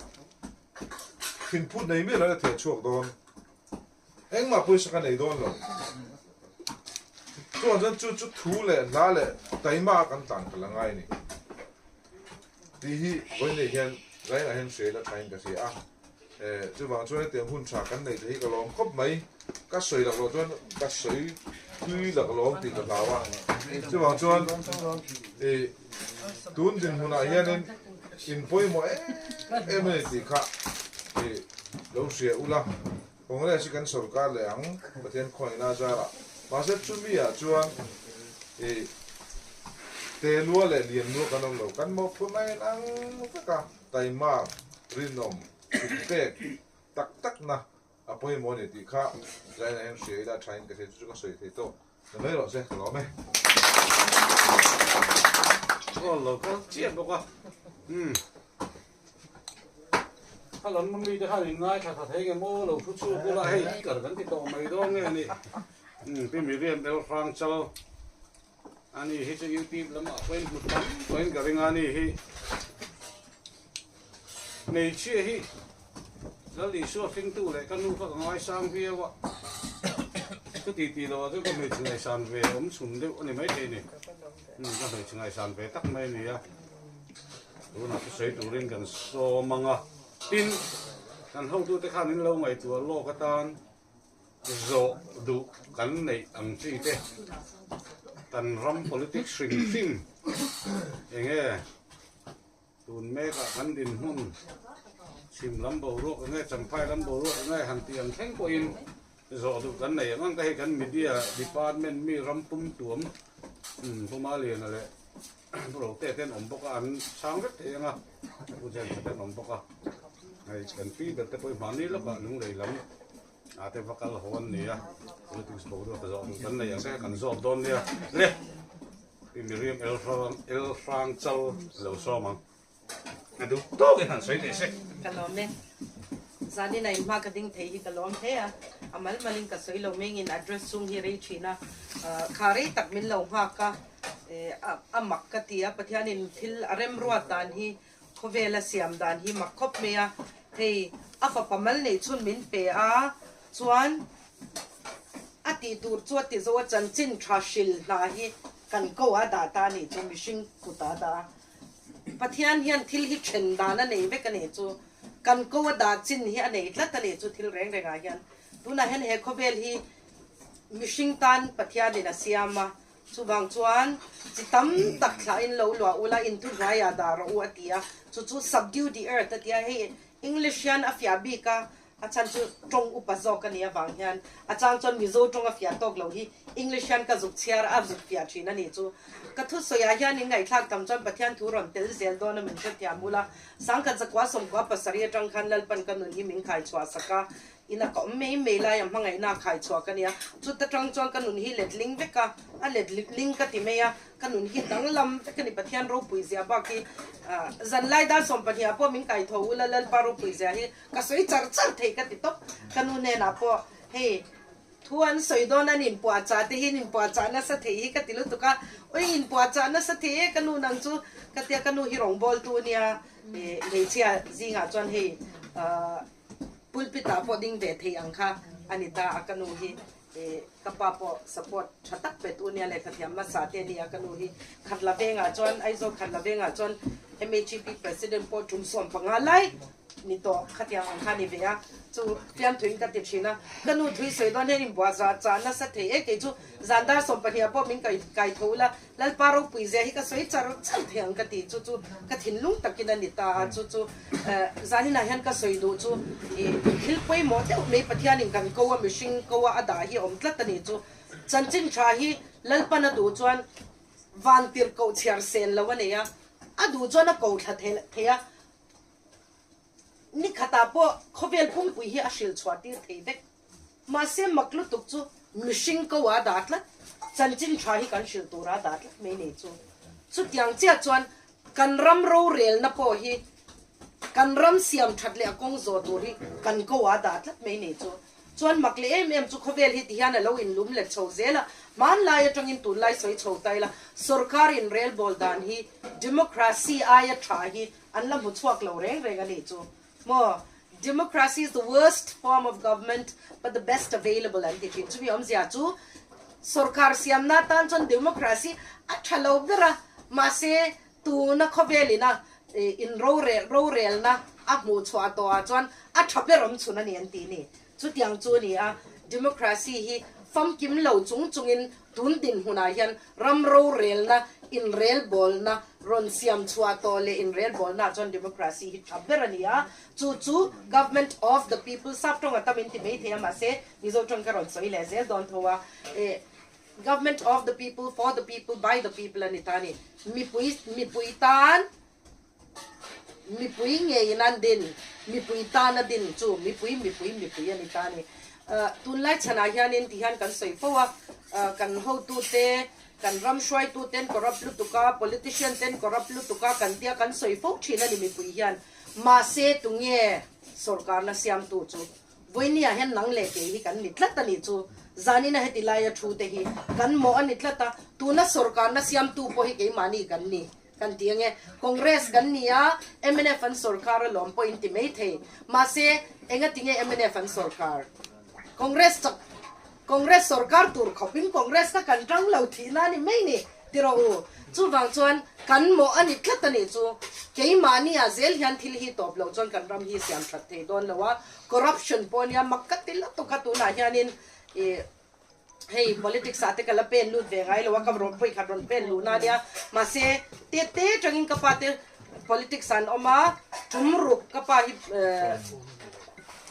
Speaker 7: thinphut nei miah lo a theh chhuak dawn. Engmah pawisa ka nei dawn lo. Chuvang chuan chu chu thu leh hla leh Taima ah kan tlan kal a ngai a ni. Tih hi vawiinei hian zainah hian hriai la thain ka hria a, eh chuvang chuan hetiang hun tha kan nei te hi ka lawm khawp mai, ka sawi lak loh chuan ka sawi tui lak lawm tih ka hlau a, chuvang chuan ih tun dinhmunah hianin in pawimawh em em a ni tih kha ih lo hria ula, Congress hi kan sorkar leh ang Pathian khawngaihna zarah mahse chumi ah chuan ih te lua leh lian lua kan awm lo kan mawhphurh na in ang vek a taima rinawm inpek tak tak na a pawimawh a ni tih kha zainah hian hria ila tha in ka hria chu chu ka sawi thei tawh na mai rawh se ka lawm e.
Speaker 2: Aw lo kal chiah bawk a umm. Kha lam mi te khan in ngaithla tha thei nge maw lo thu chhuak ula hei kar kan ti tawh mai dawn nge ni pi Miriam El Hrang Chal ani hi chu youtube lamah pawhin hmu tam tawhin ka ring a ni hi hmeichhia hi Lal Isua hringtu leh ka nu kha ka ngaisang viau a chuti tih loh ah chuan ka hmeichhe ngaihsan ve awm chhun deuh a ni maithei ni ka hmeichhe ngaihsan ve tak mai a ni a. Tunah chu sawi turin kan sawm ang a, tin, kan hotute khan in lo ngaihtuah lawk atan zawh duh kan neih ang chi te, kan ram politics hrim hrim eng nge tun mekah kan dinhmun chhim lam boruak eng nge Champhai lam boruak eng nge han tih ang thleng pawhin zawh duh kan nei ang ang te hei kan media department mi ram pum tuam Pu Maliana leh Pu Rote te an awm bawk a, an chhang vek thei ang a, Pu James te an awm bawk a, hei kan pi ber te pawh hi mahni lawkah lunglei lam ah te va kal haw an ni a, politics boruak zawh duh kan nei ang te kan zawt dawn nia le, Pi Miriam El Hrang Chal lo sawm ang. A duh tawkin han sawi teh se.
Speaker 5: Ka lawm e. Zanin a inhma ka ding thei hi ka lawm hle a. A mal malin ka sawi lo mengin address chung hi rei thin a. Kha rei tak min lo nghak a, a mak ka ti a. Pathianin thil a remruat dan hi, khawvel a siam dan hi mak khawp mai a. Hei a fapa mal neih chhun min pe a, chuan a tih tur chu a ti zo a, chanchin tha hril hna hi kan ko a dah ta a nih chu, mihring kutah a dah a. Pathian hian thil hi then dan a nei vek a nih chu, kan ko a dah chin hi a nei tlat a nih chu thil reng rengah hian. Tunah hian he khawvel hi mihring tan Pathianin a siam a, chuvang chuan chi tam tak thlahin lo luah ula inthuhnuaiah dah rawh u a ti a, chu chu subdue the earth a ti a, hei English hian a fiah bik a. A chhan chu tawng upa zawk a nih avang hian a chang chuan Mizo tawng a fiah tawk lo hi English hian ka zuk chhiar a zuk fiah thin a nih chu. Ka thusawiah hian in ngaihthlak tam chuan Pathian thu rawn tel zel dawn a min hrethiam ula. Sangkhat zakua sawmkua pasarih atang khan Lalpan ka nun hi min khai chhuah sak a, ina ka awm mai mai lai a hmangaihna a khai chhuak a nia. Chuta tang chuan ka nun hi letling vek a, a letling ka ti mai a, ka nun hi danglam vek a ni. Pathian ropui zia bak hi zanlai dar 12 ah pawh min kai tho ula Lalpa ropui zia hi Ka sawi char char thei ka ti tawp. Ka nu hnenah pawh hei thu an sawi dawn an inpuahchah te hi an inpuahchah nasa thei hi ka ti lutuk a, ui inpuahchah nasa thei e ka nu nang chu ka tia ka nu hi rawngbawltu a nia ih hmeichhia zingah chuan hei ah pulpit ah pawh ding ve thei ang kha a ni ta a ka nu hi ih ka pa pawh support tha tak pe tu a nia lehkhathiam hmasa te a ni a ka nu hi Khatla vengah chuan Aizawl Khatla vengah chuan MHEP president pawh tum 15 lai Ni tawh, khatiang ang kha ni ve a, chu fiamthuin ka ti thin a, ka nu thui sawi dawn hian inbuah zah chah nasa thei e, kei chu zan dar 12 ah pawh min kai kai tho ula, Lalpa ropui zia hi ka sawi char char thei ang ka ti, chu chu ka thinlung takin a ni ta a, chu chu zaninah hian ka sawi duh chu ih thil pawimawh deuh mai Pathianin kan ko a, mihring ko a a dah hi a awm tlat a ni chu, chanchin tha hi Lalpan a duh chuan vantir koh chhiar sen lo a nei a, a duh chuan a ko thla thei a. Ni khatah pawh khawvel pumpui hi a hrilh chhuah tir thei vek. Mahse mak lutuk chu mihring ko a dah tlat, chanchin tha hi kan hrilh tur a dah tlat mai nei chu. Chutiang chiah chuan kan ram rorelna pawh hi kan ram siam that leh a kawng zawh tur hi kan ko a dah tlat mai nei chu. Chuan mak leh em em chu khawvel hi tihian a lo inlum let chho zel a, hmanlai atangin tunlai sawi chho ta ila sorkar inrelbawl dan hi democracy aia tha hi an la hmu chhuak lo reng reng a nih chu maw? Democracy is the worst form of government but the best available an ti thin. Chumi awmzia chu sorkar siamna tan chuan democracy a tha lo ber a, mahse tuna khawvelina in rorel rorelna a hmuh chhuah tawhah chuan a tha ber awm chhun a ni an ti ni. Chutiang chu a ni a, democracy hi famkim lo chung chungin tun dinhmunah hian ram rorelna, inrelbawlna rawn siam chhuah tawh leh inrelbawlnaah chuan democracy hi tha ber a ni a, chu chu government of the people sap tawng a tam in ti mai thei a, mahse Mizo tawng ka rawn sawi leh zel dawn tho a, eh government of the people, for the people, by the people a ni ta a ni. Mipui mipui tan Mipui ngeiin an din, mipui tana din chu mipui, mipui, mipui a ni ta a ni. Tunlai chhanah hianin tihian kan sawi fo a, kan hotute, kan ram hruaituten corrupt lutuk a, politician ten corrupt lutuk a kan tia kan sawi fo thin a ni mipui hian. Mahse tunge sawrkarna siamtu chu? Vawinia hian nang leh kei hi kan ni tlat a nih chu. Zanina heti laia thu te hi kan mawh a ni tlat a, tuna sawrkarna siamtu pawh hi keimahni kan ni. Kan ti ange, Congress kan ni a, mnf an sawrkar alawm pawh in ti mai thei. Mahse, enga ti nge mnf an sawrkar? Congress chak, Congress sawrkar tur khawpin Congress kha kan tang lo thihna a ni mai ni, ti rawh u. Chuvang chuan kan mawh a ni tlat a nih chu. Keimahni ah zel hian thil hi tawp loh chuan kan ram hi siam that thei dawn lo a, corruption pawh nia mak ka ti lutuk a tunah hianin ih, Hei politics ah te ka la pen lut ve ngai lo a, ka rawn pawi khat rawn pen luh na nia. Mahse te te tangin ka pa te politics ah an awm a, tum ruk ka pa hi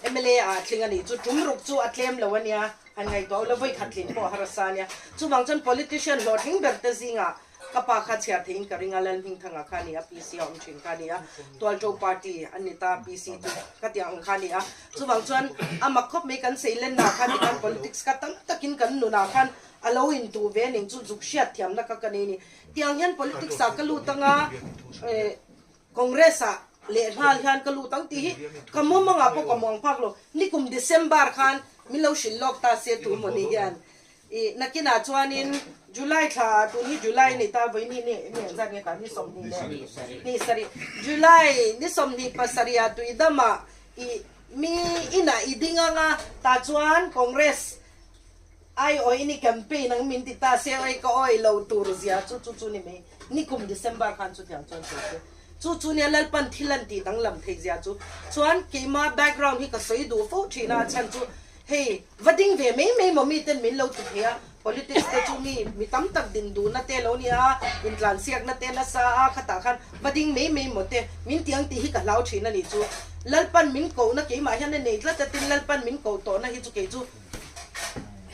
Speaker 5: mla ah a tling a nih chu, tum ruk chu a tlem lo a nia, han ngaihtuah ula vawi khat tlin pawh a harsa a nia. Chuvang chuan politician hlawhtling ber te zingah Ka pa kha chhiar theiin ka ring a, Lalhmingthanga kha a ni a, PC a awm thin kha a ni a, Tualto party an ni ta, PC chu ka tih ang kha a ni a. Chuvang chuan a mak khawp mai kan seilennaah khan tikhan politics kha tam takin kan nunah khan a lo intuh ve ning chu zuk hriat thiamna kha ka nei a ni. Tiang hian politics ah ka lut anga Congress ah lehnghal hian ka lut ang tih hi ka mawmangah pawh ka muang phak lo. Nikum December khan min lo hrilh lawk ta se tu maw ni hian I nakinah chuanin July thla tun hi July ni ta vawi ni ni ni ang zat nge ta ni 20 leh ni sarih July ni 27 ah tuidamah i mi inah i ding anga tah chuan Congress aiawh in i campaign ang min ti ta se oi ka awi lo tur zia chu chu chu ni mai nikum December khan chutiang chuan sawi se chu chu nia Lalpan thil an tih danglam thei zia chu chuan keima background hi ka sawi duh fo thin a a chhan chu Hei, va ding ve mai mai maw miten min lo ti thei a, Politics te chu mi mi tam tak din duhna te lo nia, intlansiakna te nasa a, khatah khan va ding mai mai maw te, min tiang tih hi ka hlau thin a nih chu. Lalpan min kohna keimah hian a nei tlat a, tin Lalpan min koh tawhna hi chu kei chu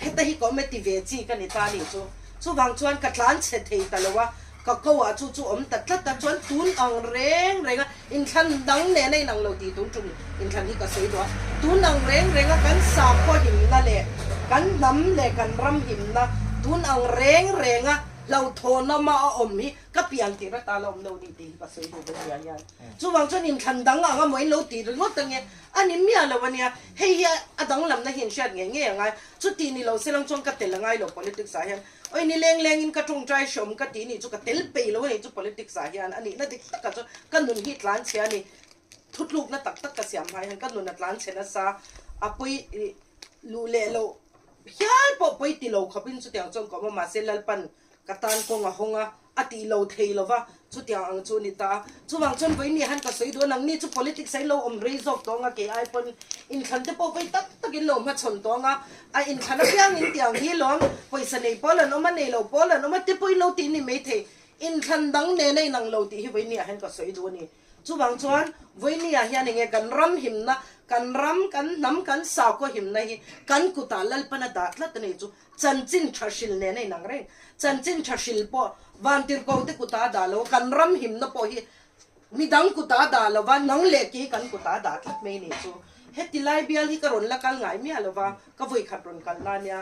Speaker 5: heta hi ka awm e ti ve chi ka ni ta a nih chu. Chuvang chuan ka tlan chhe thei ta lo a, ka ko ah chu chu awm ta tlat a, chuan tun ang reng reng a, inthlan dang nen a inang lo tih tun tum inthlan hi ka sawi duh a, tun ang reng reng a kan sakhaw himna leh kan hnam leh kan ram himna tun ang reng reng a hlauhthawn awma a awm hi ka pian tirh ata la awm lo ni tih hi ka sawi duh ve nia hian. Chuvang chuan inthlan dang ang a maw in lo tih ringawt ange a ni miah lo a nia, hei hi a danglamna hi inhriat ngei ngei a ngai, chuti ni lo se lang chuan ka tel a ngai lo politics ah hian. Oi ni leng leng in ka tawngtai hreawm ka ti nih chu ka tel peih lo a nih chu politics ah hian a nihna dik takah chuan ka nun hi tlan chhe a ni. Thutlukna tak tak ka siam hmai hian ka nun a tlan chhe nasa a pawi luh leh loh hial pawh pawi ti lo khawpin chutiang chuan ka awm a mahse Lalpan ka tan kawng a hawng a, a tih lo thei lo va, chutiang ang chu a ni ta. Chuvang chuan vawiin han ka sawi duh a, nangni chu politics a in lo awm rei zawk tawng a, kei ai pawn inthlan te pawh vawi tak tak in lo hmachhawn tawng a, a inthlan apiangin tiang hi lawm, pawisa nei pawl an awm a, nei lo pawl an awm a, te pawh in lo tih ni mai thei, inthlan dang nen a inang lo tih hi vawiin ni ah hian ka sawi duh a ni. Chuvang chuan vawinia hian enge kan ram himna, kan ram, kan hnam, kan sakhaw himna hi kan kutah Lalpana dah tlat a ni chu Chanchin tha hril nen a inang reng. Chanchin tha hril pawh Vantirhko te kuta dah lo, kan ram himna pawh hi midang kuta dah lo va, nang leh kei kan kuta dah tlat mai ni chu. Heti lai bial hi ka rawn la kal ngai miah lo va, ka vawikhat rawn kal na nia.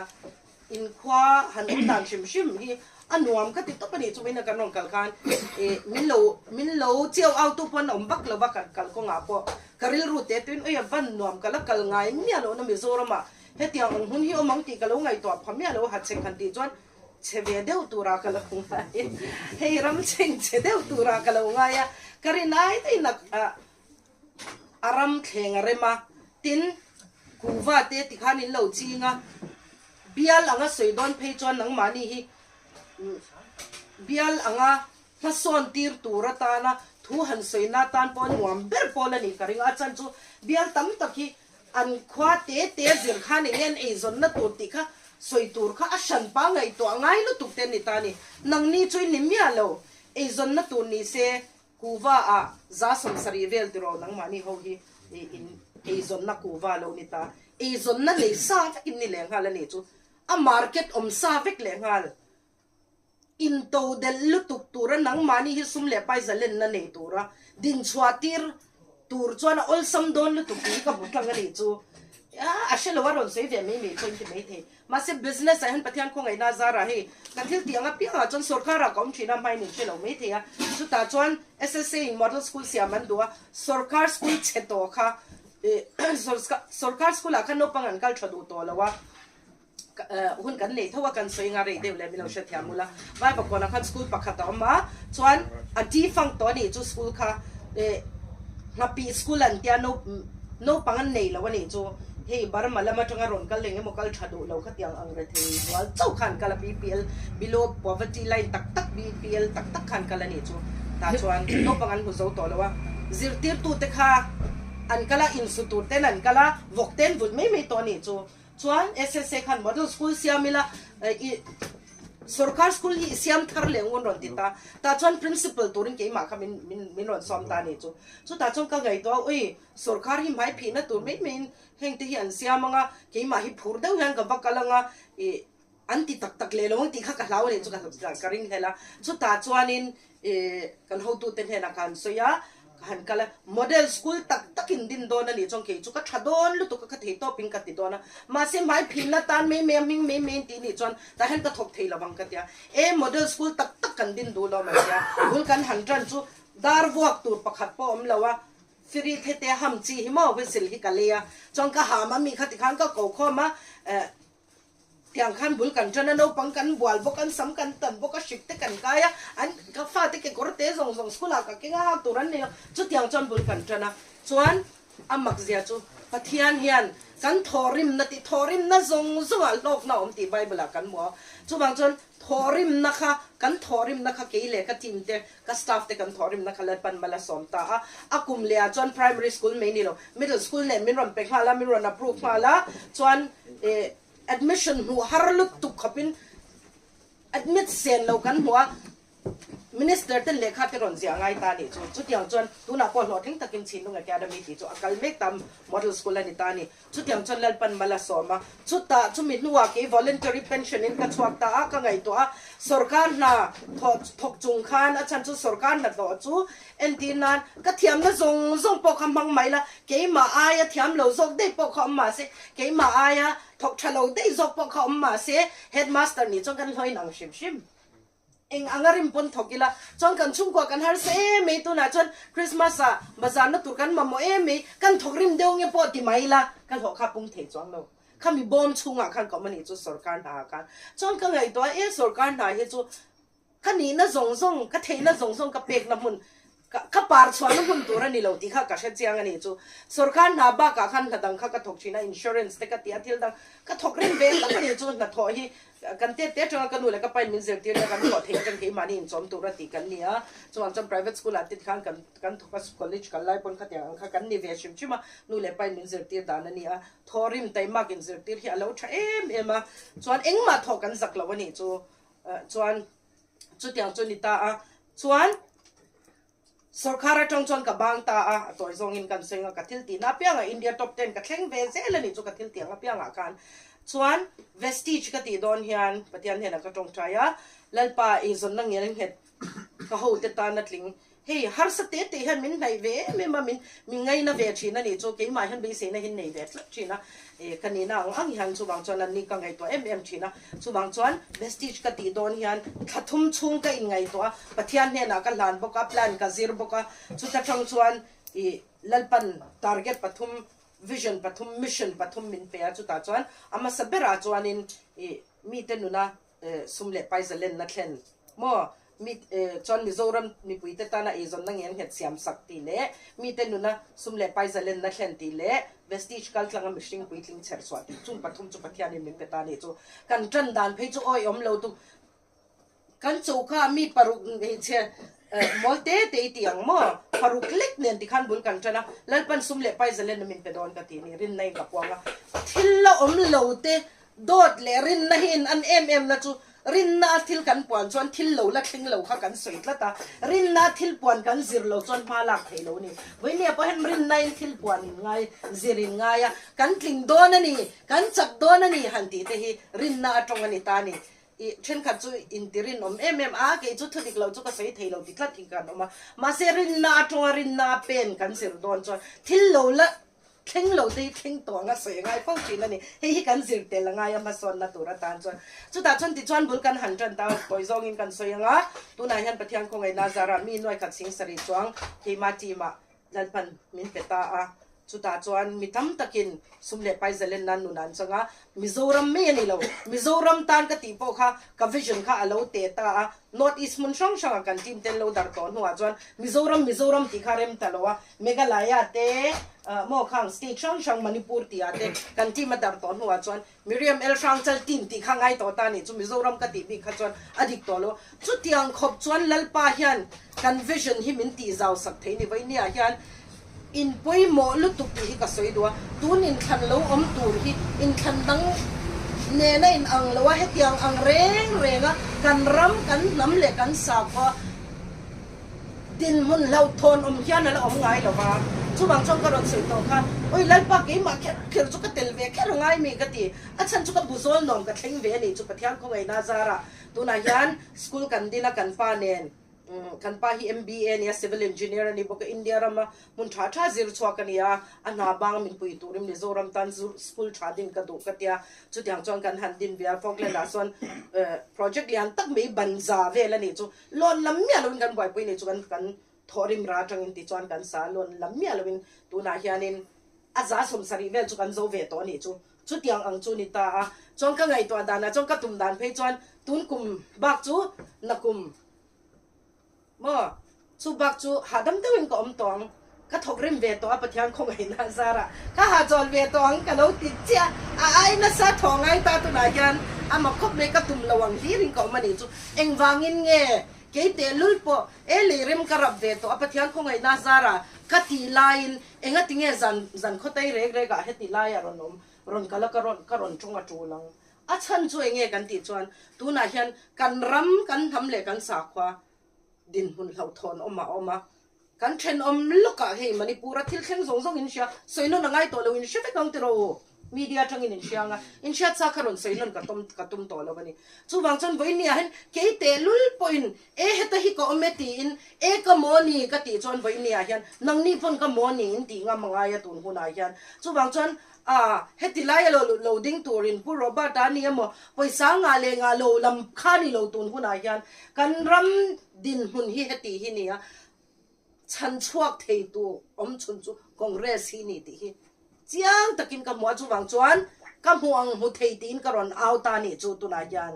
Speaker 5: Inkhua han awm dan hrim hrim hi a nuam ka ti tawp a nih chu vawiin a kan rawn kal khan ih min lo min lo chiau au tu pawn a awm vak lo va kan kal kawngah pawh ka rilru te tuin ui a van nuam ka la kal ngai miah lo na Mizoramah Hetiang ang hun hi awm ang tih ka lo ngaihtuah pha miah lo, Hachhek han tih chuan chhe ve deuh turah ka lo ngai. Hei ram chheng chhe deuh turah ka lo ngai a, ka rin ai daih nak a ram thleng a rem a, tin kuhva te tikhan in lo ching a, bial anga sawi dawn phei chuan nangmahni hi bial anga hmasawn tir tur atana thu han sawina tan pawh nuam ber pawl a nih ka ring a, a chan chu bial tam tak hi An khua te te zir khan eng nge an eizawnna tur tih kha sawi tur kha a hranpa ngaihtuah ngai lutuk te ni ta ni. Nangni chu i ni miah lo. Eizawnna tur ni se kuhva ah za 70 vel tiraw nangmahni ho hi in eizawnna kuhva lo ni ta. Eizawnna nei sa vek in ni leh nghal a nih chu. A market awm sa vek leh nghal. In to delh lutuk tura nangmahni hi sum leh pai zalenna nei tura dinchhuah tir tur chuan a awlsam dawn lutuk tih hi ka hmu tlang a nih chu. A hre lo a rawn sawi ve mai mai pawh in ti mai thei. Mahse business ah hian Pathian khawngaihna zarah hei ka thil tih ang apiangah chuan sorkarah ka awm thin a hmain in hre lo mai thei a. Chutah chuan SSA in model school siam an duh a, sorkar school chhe tawh kha sorkar school ah khan naupang an kal tha duh tawh lo a. hun kan nei tho a kan sawi nga rei deuh leh min lo hrethiam ula vai bakawna khan school pakhat a awm a chuan a defunk tawh a nih chu school kha eh nghapih school an tia no naupang an nei lo a nih chu hei Burma lam atanga rawn kal eng emaw kal tha duh lo khatiang ang rethei rual chauh khan kal a BPL below poverty line tak tak BPL tak tak khan kal a nih chu tah chuan naupang an hmu zo tawh lo a zirtirtute kha an kal a insu tur ten an kal a vawk ten vut mai mai tawh a nih chu. Chuan SSA khan model school siam ila i sorkar school hi i siam thar leh ngun rawn ti ta. Tah chuan principal turin keimah kha min min min rawn sawm ta a ni chu. Chutah chuan ka ngaihtuah a, ui sorkar hi hmai phihna tur mai maiin heng te hi an siam ang a, keimah hi phur deuh hian ka va kal ang a, i an ti tak tak leh lo ang tih kha ka hlau a ni chu ka ka ring hlel a. Chutah chuanin I kan hotute hnenah ka han sawi a, ka han kal a, model school tak takin din dawn a nih chuan kei chu ka tha dawn lutuk a, ka thei tawpin ka ti dawn a, mahse hmai phinna tan mai mai a, hming mai mai tih nih chuan tah hian ka thawk thei lo ang ka ti a, e model school tak tak kan din duh lo mai sia, bul kan han tan chu dar vuak tur pakhat pawh a awm lo a, Firi thete ham chi hi maw whistle hi ka lei a, chuan ka ham a mi kha tikhan ka ko khawm a, eh. Tiang khan bul kan tan a, naupang kan bual bawk, an sam kan tan bawk a, hrik te kan kai a, an ka fate kekawr te zawng zawng school ah ka keng a, hak tur an nei lo, chutiang chuan bul kan tan a. Chuan a mak zia chu Pathian hian kan thawhrimna tih thawhrimna zawng zawngah hlawkna a awm tih Bible ah kan hmu a, chuvang chuan thawhrimna kha kan thawhrimna kha kei leh ka team te ka staff te kan thawhrimna kha Lalpan mal a sawm ta a, a kum leh ah chuan primary school mai ni lo middle school nen min rawn pe nghal a, min rawn approve nghal a, chuan eh admission hmuh har lutuk khawpin Admit sen lo kan hmu a, Minister ten lehkha te rawn ziah ngai ta a nih chu. Chutiang chuan tunah pawh hlawhtling takin Chhinlung Academy tih chu a kal mek ta, Model School a ni ta a ni. Chutiang chuan Lalpan mal a sawm a, chutah chumi hnuah kei voluntary pension in ka chhuak ta a, ka ngaihtuah a, sorkar hna thawh thawk chung khan a chhan chu sorkar hna hlawh chu entir nan ka thiamna zawng zawng pawh kha hmang mai la, keimah aia thiam lo zawk daih pawh kha awm mahse, keimah aia thawk tha lo daih zawk pawh kha awm mahse headmaster nih chuan kan hlawin ang hrim hrim. Eng anga rim pawn thawk ila chuan kan chhungkua kan harsa em mai, tunah chuan Christmas ah bazar na tur kan mamawh em mai, kan thawk rim deuh nge pawh ti mai ila ka hlawh kha pung thei chuang lo. Khami bawm chhungah khan ka awm a nih chu sorkar hna ah khan chuan ka ngaihtuah a, e sorkar hna hi chu ka nihna zawng zawng, ka theihna zawng zawng ka pekna hmun, ka par chhuahna hmun tur a ni lo tih kha ka hre chiang a nih chu. Sorkar hna bakah khan hna dang kha ka thawk thin a, insurance te ka ti a, thil dang ka thawk reng ve tak a nih chu. Hna thawh hi kan tet te atanga ka nu leh ka pain min zirtir a, kan thawh theih atang keimahni inchawm tur a tih kan ni a. Chuvang chuan private school ah te khan kan kan thawk a, college kal lai pawn khatiang ang kha kan ni ve hrim hrim a, nu leh pain min zirtir dan a ni a. Thawhrim taimak inzirtir hi a lo tha em em a, chuan engmah thawh kan zak lo a nih chu. Chuan chutiang chu ni ta a, chuan sorkar atang chuan ka bang ta a, a tawi zawngin kan sawi ang a, ka thil tihna apiangah India top ten ka thleng ve zel a nih chu ka thil tih ang apiangah khan chuan vestige ka tih dawn hian Pathian hnenah ka tawngtai a, Lalpa eizawnna ngel nghet ka hote tan a tling Hei harsa te te hian min hnaih ve em em a, min min ngaina ve thin a nih chu, keimah hian beiseina hi nei ve tlat thin a, eh ka nihna ang ang hian chuvang chuan anni ka ngaihtuah em em thin a, chuvang chuan Vestige ka tih dawn hian thla thum chhung ka inngaihtuah a, Pathian hnenah ka hlan bawk a, plan ka zir bawk a, chuta tang chuan ih Lalpan target pathum, vision pathum, mission pathum min pe a, chutah chuan a hmasa berah chuanin ih mite nuna sum leh pai zalenna thlen maw? Mi chuan Mizoram mipuite tana eizawnna ngel nghet siam sak tih leh mite nuna sum leh pai zalenna thlen tih leh Vestige kaltlanga mihring puitling chher chhuah tih chung pathum chu Pathianin min pe ta a nih chu. Kan tan dan phei chu awi awm lo tu kan choka mi paruk hmeichhe mawl te te i ti ang maw? Paruk lek nen tikhan bul kan tan a, Lalpan sum leh pai zalenna min pe dawn ka ti a ni, rinna in ka puang a, thil la awm lo te Dawt leh rinna hi in an em em na chu rinna a thil kan puan chuan thil lo la thleng lo kha kan sawi tlat a, rinna a thil puan kan zir lo chuan hma lak thei lo a ni. Vawinia pawh hian rinna in thil puan in ngai, zir in ngai a, kan tling dawn a ni, kan chak dawn a ni han tih te hi rinna a tawng a ni ta a ni. I thenkhat chu inti rinawm em em a, kei chu thudik lo chu ka sawi thei lo ti tlat hi kan awm a, mahse rinna a tawng a rinna a pen kan zir dawn chuan thil lo la Thleng lo te hi thleng tawh anga sawi a ngai fo thin a ni. Hei hi kan zir tel a ngai a hmasawnna tur atan chuan. Chutah chuan tichuan bul kan han tan ta a, tawi zawngin kan sawi ang a, tunah hian Pathian khawngaihna zarah mi nuai khat sing sarih chuang keima team ah Lalpan min pe ta a. Chutah chuan mi tam takin sum leh pai zalen nan nun an chang a, Mizoram mai a ni lo, Mizoram tan ka tih pawh kha ka vision kha a lo teh ta a, North East hmun hrang hrangah kan team ten lo dar tawh hnuah chuan Mizoram Mizoram tih kha rem ta lo a, Meghalaya te maw khang state hrang hrang Manipur tih ah te kan team a darh tawh hnuah chuan Miriam El Hrangchal team tih kha ngai tawh ta nih chu Mizoram ka tih bik kha chuan a dik tawh lo. Chutiang khawp chuan Lalpa hian kan vision hi min tih zau sak thei ni Vainia hian in pawimawh lutuk tih hi ka sawi duh a, tun inthlan lo awm tur hi inthlan dang nena in ang lo a, hetiang ang reng reng a kan ram, kan hnam leh kan sakhua Dinhmun hlauhthawn awm hian a la awm ngai lo va, chuvang chuan ka rawn sawi tawh kha, Awi Lalpa keimah kher kher chu ka tel ve kher a ngai mi ka ti, a chhan chu ka bu zawl nuam ka thleng ve a nih chu Pathian khawngaihna zarah tunah hian school kan din a kan pa nen kan pa hi MBA a nia civil engineer a ni bawk a India rama hmun tha tha zir chhuak a ni a, a hna bang min pui turin Mizoram tan school tha din ka duh ka tia, chutiang chuan kan han din ve a Falkland ah chuan project lian tak mai banza vel a nih chu. Loan lam miah loin kan buaipui nih chu kan kan thawhrim ra atangin tichuan kan sa a, loan lam miah loin tunah hianin a za sawmsarih vel chu kan zo ve tawh a nih chu. Chutiang ang chu ni ta a, chuan ka ngaihtuah danah chuan ka tum dan phei chuan tun kum bak chu na kum maw chu bak chu hahdam deuhin ka awm tawh ang, ka thawk rim ve tawh a Pathian khawngaihna zarah ka hahchawl ve tawh ang ka lo ti chiah a, ai nasa thaw ngai ta tunah hian a mak khawp mai ka tum lo ang hlirin ka awm a nih chu engvangin nge kei tehlul pawh e lei rem ka rap ve tawh a Pathian khawngaihna zarah ka tih laiin engatinge zan zan khawtai rek rekah heti laiah rawn awm rawn kal a ka rawn ka rawn tawng a tul ang. A chhan chu enge kan tih chuan tunah hian kan ram, kan hnam leh kan sakhua dinhmun hlauhthawn awm a awm a. Kan thenawm lawkah hei Manipur a thil thleng zawng zawng in hria, sawi nawn a ngai tawh lo, in hre vek ang tiraw u? Media atangin in hria ang a, in hriat sa kha rawn sawi nawn ka tum ka tum tawh lo a ni. Chuvang chuan vawinia hian kei tehlul pawhin e heta hi ka awm e tiin e ka maw ni ka tih chuan vawinia hian nangni pawn ka maw ni in tih ngam a ngai a tun hunah hian. Chuvang chuan a heti laia lo lo ding turin Pu Robert a ni emaw pawisa ngah leh ngah lo lam kha ni lo tun hunah hian kan ram dinhmun hi heti hi nia chhan chhuak thei tu awm chhun chu Congress hi ni tih hi chiang takin ka hmu a, chuvang chuan ka hmu ang hmu thei tiin ka rawn au ta nih chu tunah hian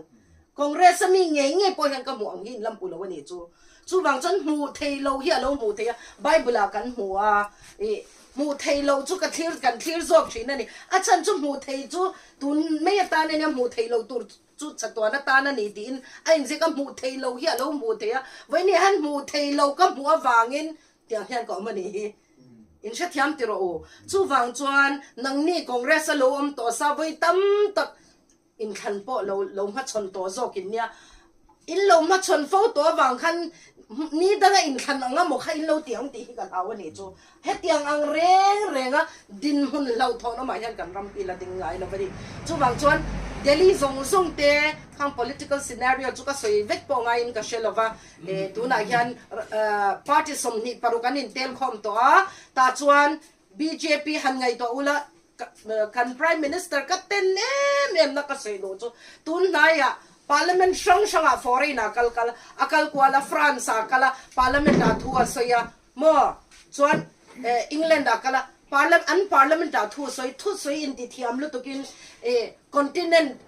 Speaker 5: Congress a mi ngei ngei pawh hian ka hmu ang hi in la hmu lo a nih chu. Chuvang chuan hmuh thei lo hi a lo hmuh theih a, Bible ah kan hmu a, ih hmuh thei lo chu ka thlir kan thlir zawk thin a ni. A chhan chu hmuh thei chu tun mai atan a nia hmuh thei lo tur chu chatuan atan a ni tiin a inziak a, hmuh thei lo hi a lo hmuh theih a, vawiin hian hmuh thei lo ka hmuh avangin tiang hian ka awm a nih hi. In hrethiam ti rawh u. Chuvang chuan nangni Congress a lo awm tawh sa vawi tam tak Inthlan pawh lo lo hmachhawn tawh zawk in nia. In lo hmachhawn fo tawh avang khan ni danga inthlan ang emaw kha in lo ti ang tih hi ka hlau a nih chu. Hetiang ang reng renga dinhmun hlauhthawn awmah hian kan ram hi la ding ngai lo a ni. Chuvang chuan Delhi zawng zawng te khang political scenario chu ka sawi vek pawh ngaiin ka hre lo va. Tunah hian party 26 an intel khawm tawh a, tah chuan bjp han ngaihtuah ula Kan Prime Minister ka ten em em na ka sawi duh chu tun hnaiah Parliament hrang hrangah foreign ah kal kal a kal kual a France ah kal a Parliament ah thu a sawi a maw chuan England ah kal a an Parliament ah thu a sawi thu sawi inti thiam lutuk in continent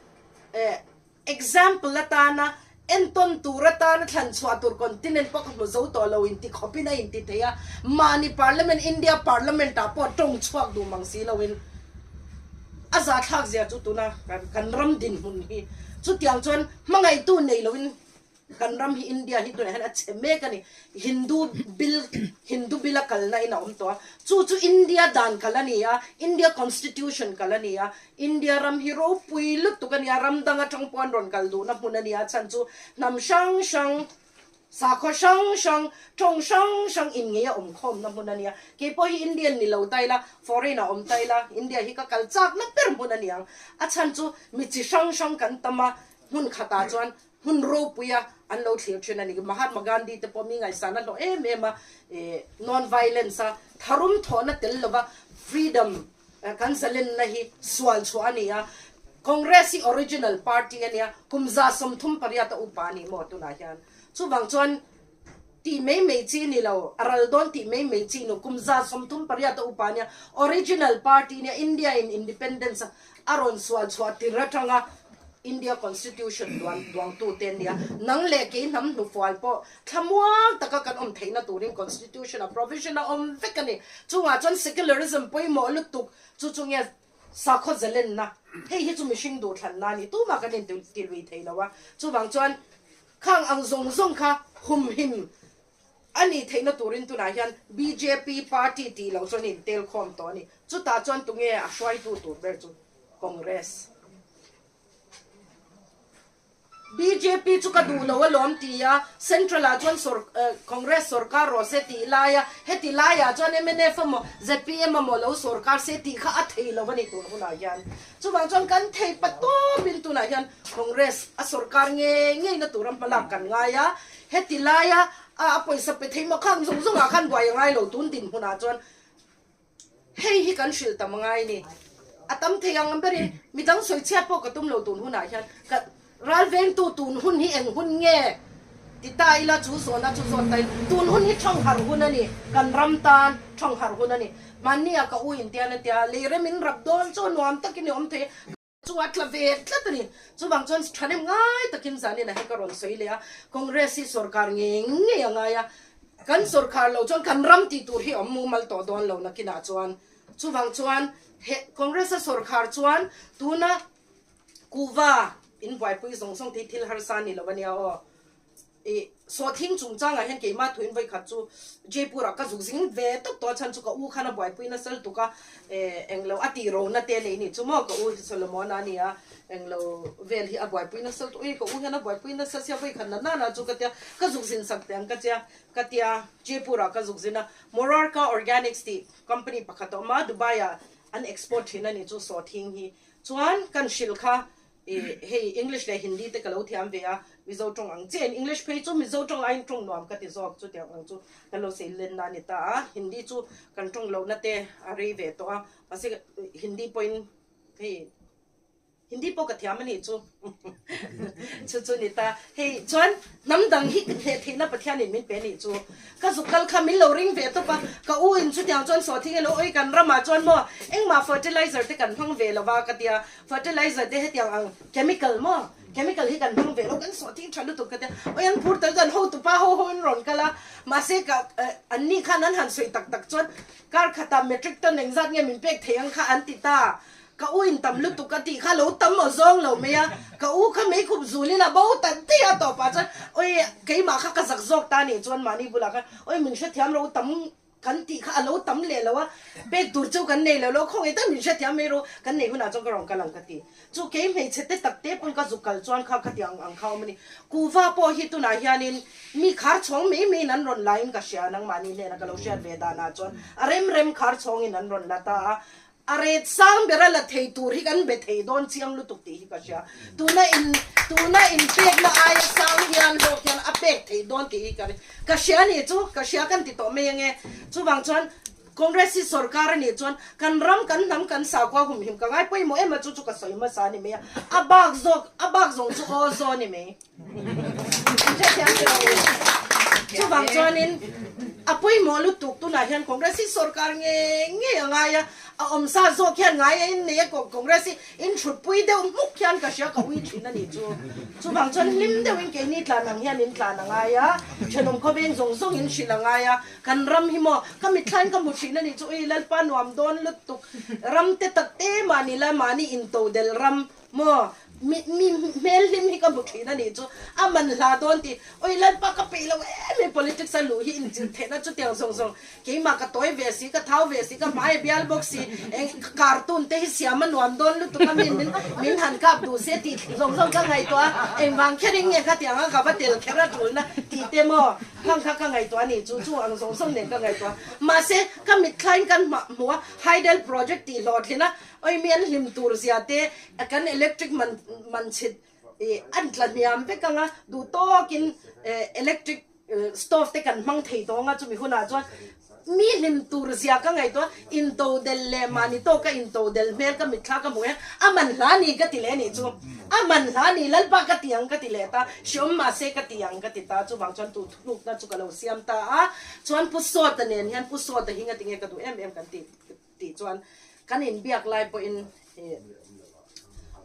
Speaker 5: Example atana entawn tur atana thlan chhuah tur continent pawh ka hmu zo tawh lo inti khawpin a inti thei a, mahni parliament India parliament ah pawh tawng chhuak duh mang si loin a zathlak zia chu tuna kan ram dinhmun hi chutiang chuan hmangaihtu nei loin kan ram hi India hi tunah hian a chhe mek a ni. Hindu bill Hindu bill a kalna in a awm tawh a, chu chu India dan kal a ni a, India constitution kal a ni a, India ram hi ropui lutuk a ni a, ram dang atang pawh an rawn kal duhna hmun a ni a, chhan chu hnam hrang hrang, sakhaw hrang hrang, tawng hrang hrang inngei a awm khawmna hmun a ni a, kei pawh hi Indian ni lo ta ila, foreign a awm ta ila, India hi ka kal chakna ber hmun a ni ang, a chhan chu mi chi hrang hrang kan tam a, hmun khatah chuan Hmun ropuia an lo thlir thin a ni. Mahatma Gandhi te pawh mi ngaihsan a hlawh em em a, non violence a tharum thawhna tel lova freedom kan zalenna hi sual chhuah a ni a. Congress hi original party a nia, kum 38 a upa a ni maw tunah hian. Chuvang chuan tih mai mai chi ni lo, a ral dawn tih mai mai chi nu, kum 38 a upa a nia, original party a nia, India in independence a A rawn sual chhuah tir atanga India Constitution duan duangtu te an nia. Nang leh kei hnam hnufual pawh thlamuang taka kan awm theihna turin Constitution a provision a awm vek a ni. Chungah chuan secularism pawimawh lutuk chu chu nge sakhaw zalenna hei hi chu mihring duhthlanna a ni. Tumah kan intilui thei lo a. Chuvang chuan khang ang zawng zawng kha humhim A nih theihna turin tunah hian bjp party tih loh chuan in tel khawm tawh a ni. Chutah chuan tunge a hruaitu tur ber chu Congress. Bjp chu ka duh lo alawm ti a, Central ah chuan Congress sorkar rawh se tih laia heti laiah chuan mnf emaw zpm emaw lo sorkar se tih kha a thei lo a ni tun hunah hian. Chuvang chuan kan thei patawpin tunah hian Congress a sorkar ngei ngeina tura hmalak kan ngai a, Heti laia a pawisa pe thei maw khang zawng zawngah khan buai a ngai lo tun dinhmunah chuan hei hi kan hrilh tam a ngai ni. A tam thei ang berin midang sawi chhiat pawh ka tum lo tun hunah hian ka ral vengtu tun hun hi eng hun nge ti ta ila chu zawhna chu zawt ta ila tun hun hi thang harh hun a ni kan ram tan thang harh hun a ni. Mahni a ka u intian a tia lei rem in rap dawn chu nuam takin i awm thei a. Chu a tla ve tlat a ni. Chuvang chuan thahnem ngai takin zanin ah hian ka rawn sawi leh a, Congress hi sorkar ngei ngei a ngai a, kan sorkar lo chuan kan ram tih tur hi awm mumal tawh dawn lo nakinah chuan. Chuvang chuan he Congress a sorkar chuan tuna kuva in buaipui zawng zawng te hi thil harsa a ni lo a nia aw. I Sawhthing chungchangah hian keimah thuin vawikhat chu Jaipur-ah ka zuk zing ve tawp tawh a chhan chu ka u khan a buaipui nasa lutuk a, eh englo a tih rona te nei nih chu maw ka u hi Solomon-a a ni a, englo vel hi a buaipui nasa lutuk ui ka u hian a buaipui nasa sia vawikhat na nana chu ka tia ka zuk zin sak teh ang ka tia ka tia Jaipur-ah ka zuk zin a, Morarka Organics tih company pakhat a awm a, Dubai-ah an export thin a nih chu sawhthing hi chuan kan hrilh kha Ih hei English leh Hindi te ka lo thiam ve a, Mizo tawng ang chiah in English phei chu Mizo tawng aiin tawng nuam ka ti zawk chutiang ang chu kan lo sei lenna a ni ta a, Hindi chu kan tawng lohna te a rei ve tawh a, mahse Hindi pawhin hei Hindi pawh ka thiam a nih chu chu chu ni ta, hei chuan hnam dang hi hneh theihna Pathianin min pe a nih chu. Ka zuk kal kha min lo ring ve tawp a, ka u in chutiang chuan sawhthing elo oi kan ramah chuan maw engmah fertilizer te kan hmang ve lo va ka tia, fertilizer te hetiang ang chemical maw chemical hi kan hmang ve lo kan sawhthing tha lutuk ka tia, oi an phur tel chuan hotu pa ho ho in rawn kal a, mahse ka an ni khan an han sawi tak tak chuan kar khatah metric ton engzat nge min pek thei ang kha an ti ta. Ka u in tam lutuk a tih kha lo tam aw zawng lo mai a, ka u kha mei khup zul in a bo ta daih a tawpah chuan oi keimah kha ka zak zawk ta nih chuan mahni bulah khan oi min hrethiam ro tam kan tih kha a lo tam leh lo a, pek tur chu kan nei lo lo khawngaih tak min hrethiam mai ro kan nei hunah chuan ka rawn kal ang ka ti. Chu kei hmeichhe te tak te pawn ka zuk kal chuan kha khati ang ang kha awm a ni. Kuhva pawh hi tunah hianin mi khar chhawng mai maiin an rawn laiin ka hria nangmahni hnena ka lo hriat ve danah chuan a rem rem khar chhawngin an rawn la ta a, A ret sang bera la thei tur hi kan be thei dawn chiang lutuk tih hi ka hria. Tuna in tuna inpekna aia sang hian hlawk hian a pek thei dawn tih hi ka ka hria a nih chu, ka hria kan ti tawh mai ange. Chuvang chuan Congress hi sorkar a nih chuan kan ram kan hnam kan sakhua humhim ka ngai pawimawh em a chu chu ka sawi hmasa a ni mai a. A bak zawk a bak zawng chu aw zaw a ni mai. Chuvang chuanin a pawimawh lutuk tunah hian Congress hi sorkar nge nge a ngai a, a awmsa zawk hian ngai a innei a, Congress hi inthutpui deuh hmuk hian ka hria ka ui thin a nih chu. Chuvang chuan hlim deuhin keini tlan ang hian in tlan a ngai a, thenawm khawveng zawng zawng in hrilh a ngai a, kan ram hi maw ka mitthlain ka hmu thin a nih chu, ui Lalpa nuam dawn lutuk, ram te tak te mahni la mahni intodel ram Maw? Mi, mi hmel hlim hi ka hmu thin a nih chu, a man hla dawn tih, Oi Lalpa ka peih lo em em politics a luh hi inchilh theihna chutiang zawng zawng, keimah ka tawi ve si, ka thau ve si, ka hmai a bial bawk si, eng cartoon te hi siam a nuam dawn lutuk a min min min han kap duh se tih zawng zawng ka ngaihtuah a, engvang kherin nge khatiang a ka va tel kher a tulna tih te maw khang kha ka ngaihtuah a nih chu, chu ang zawng zawng nen ka ngaihtuah. Mahse, ka mitthlain kan hmuh a, Hydel project tih hlawhtlin a, Oi mi an hlim tur zia te kan electric man man chhit ih an tla hniam vek ang a, duh tawkin electric stove te kan hmang thei tawng a chumi hunah chuan mi hlim tur zia ka ngaihtuah into del leh mahni tawka into del hmel ka mitthla ka hmuh hian a man hla ni ka ti leh anih chu a man hla ni lalpa ka ti ang ka ti leh ta hreawm mahse ka ti ang ka ti ta chuvang chuan tu thunukna chu ka lo siam ta a chuan Pu Sawta nen hian Pu Sawta hi ngatinge ka duh em em kan ti. Tih chuan kan inbiak lai pawhin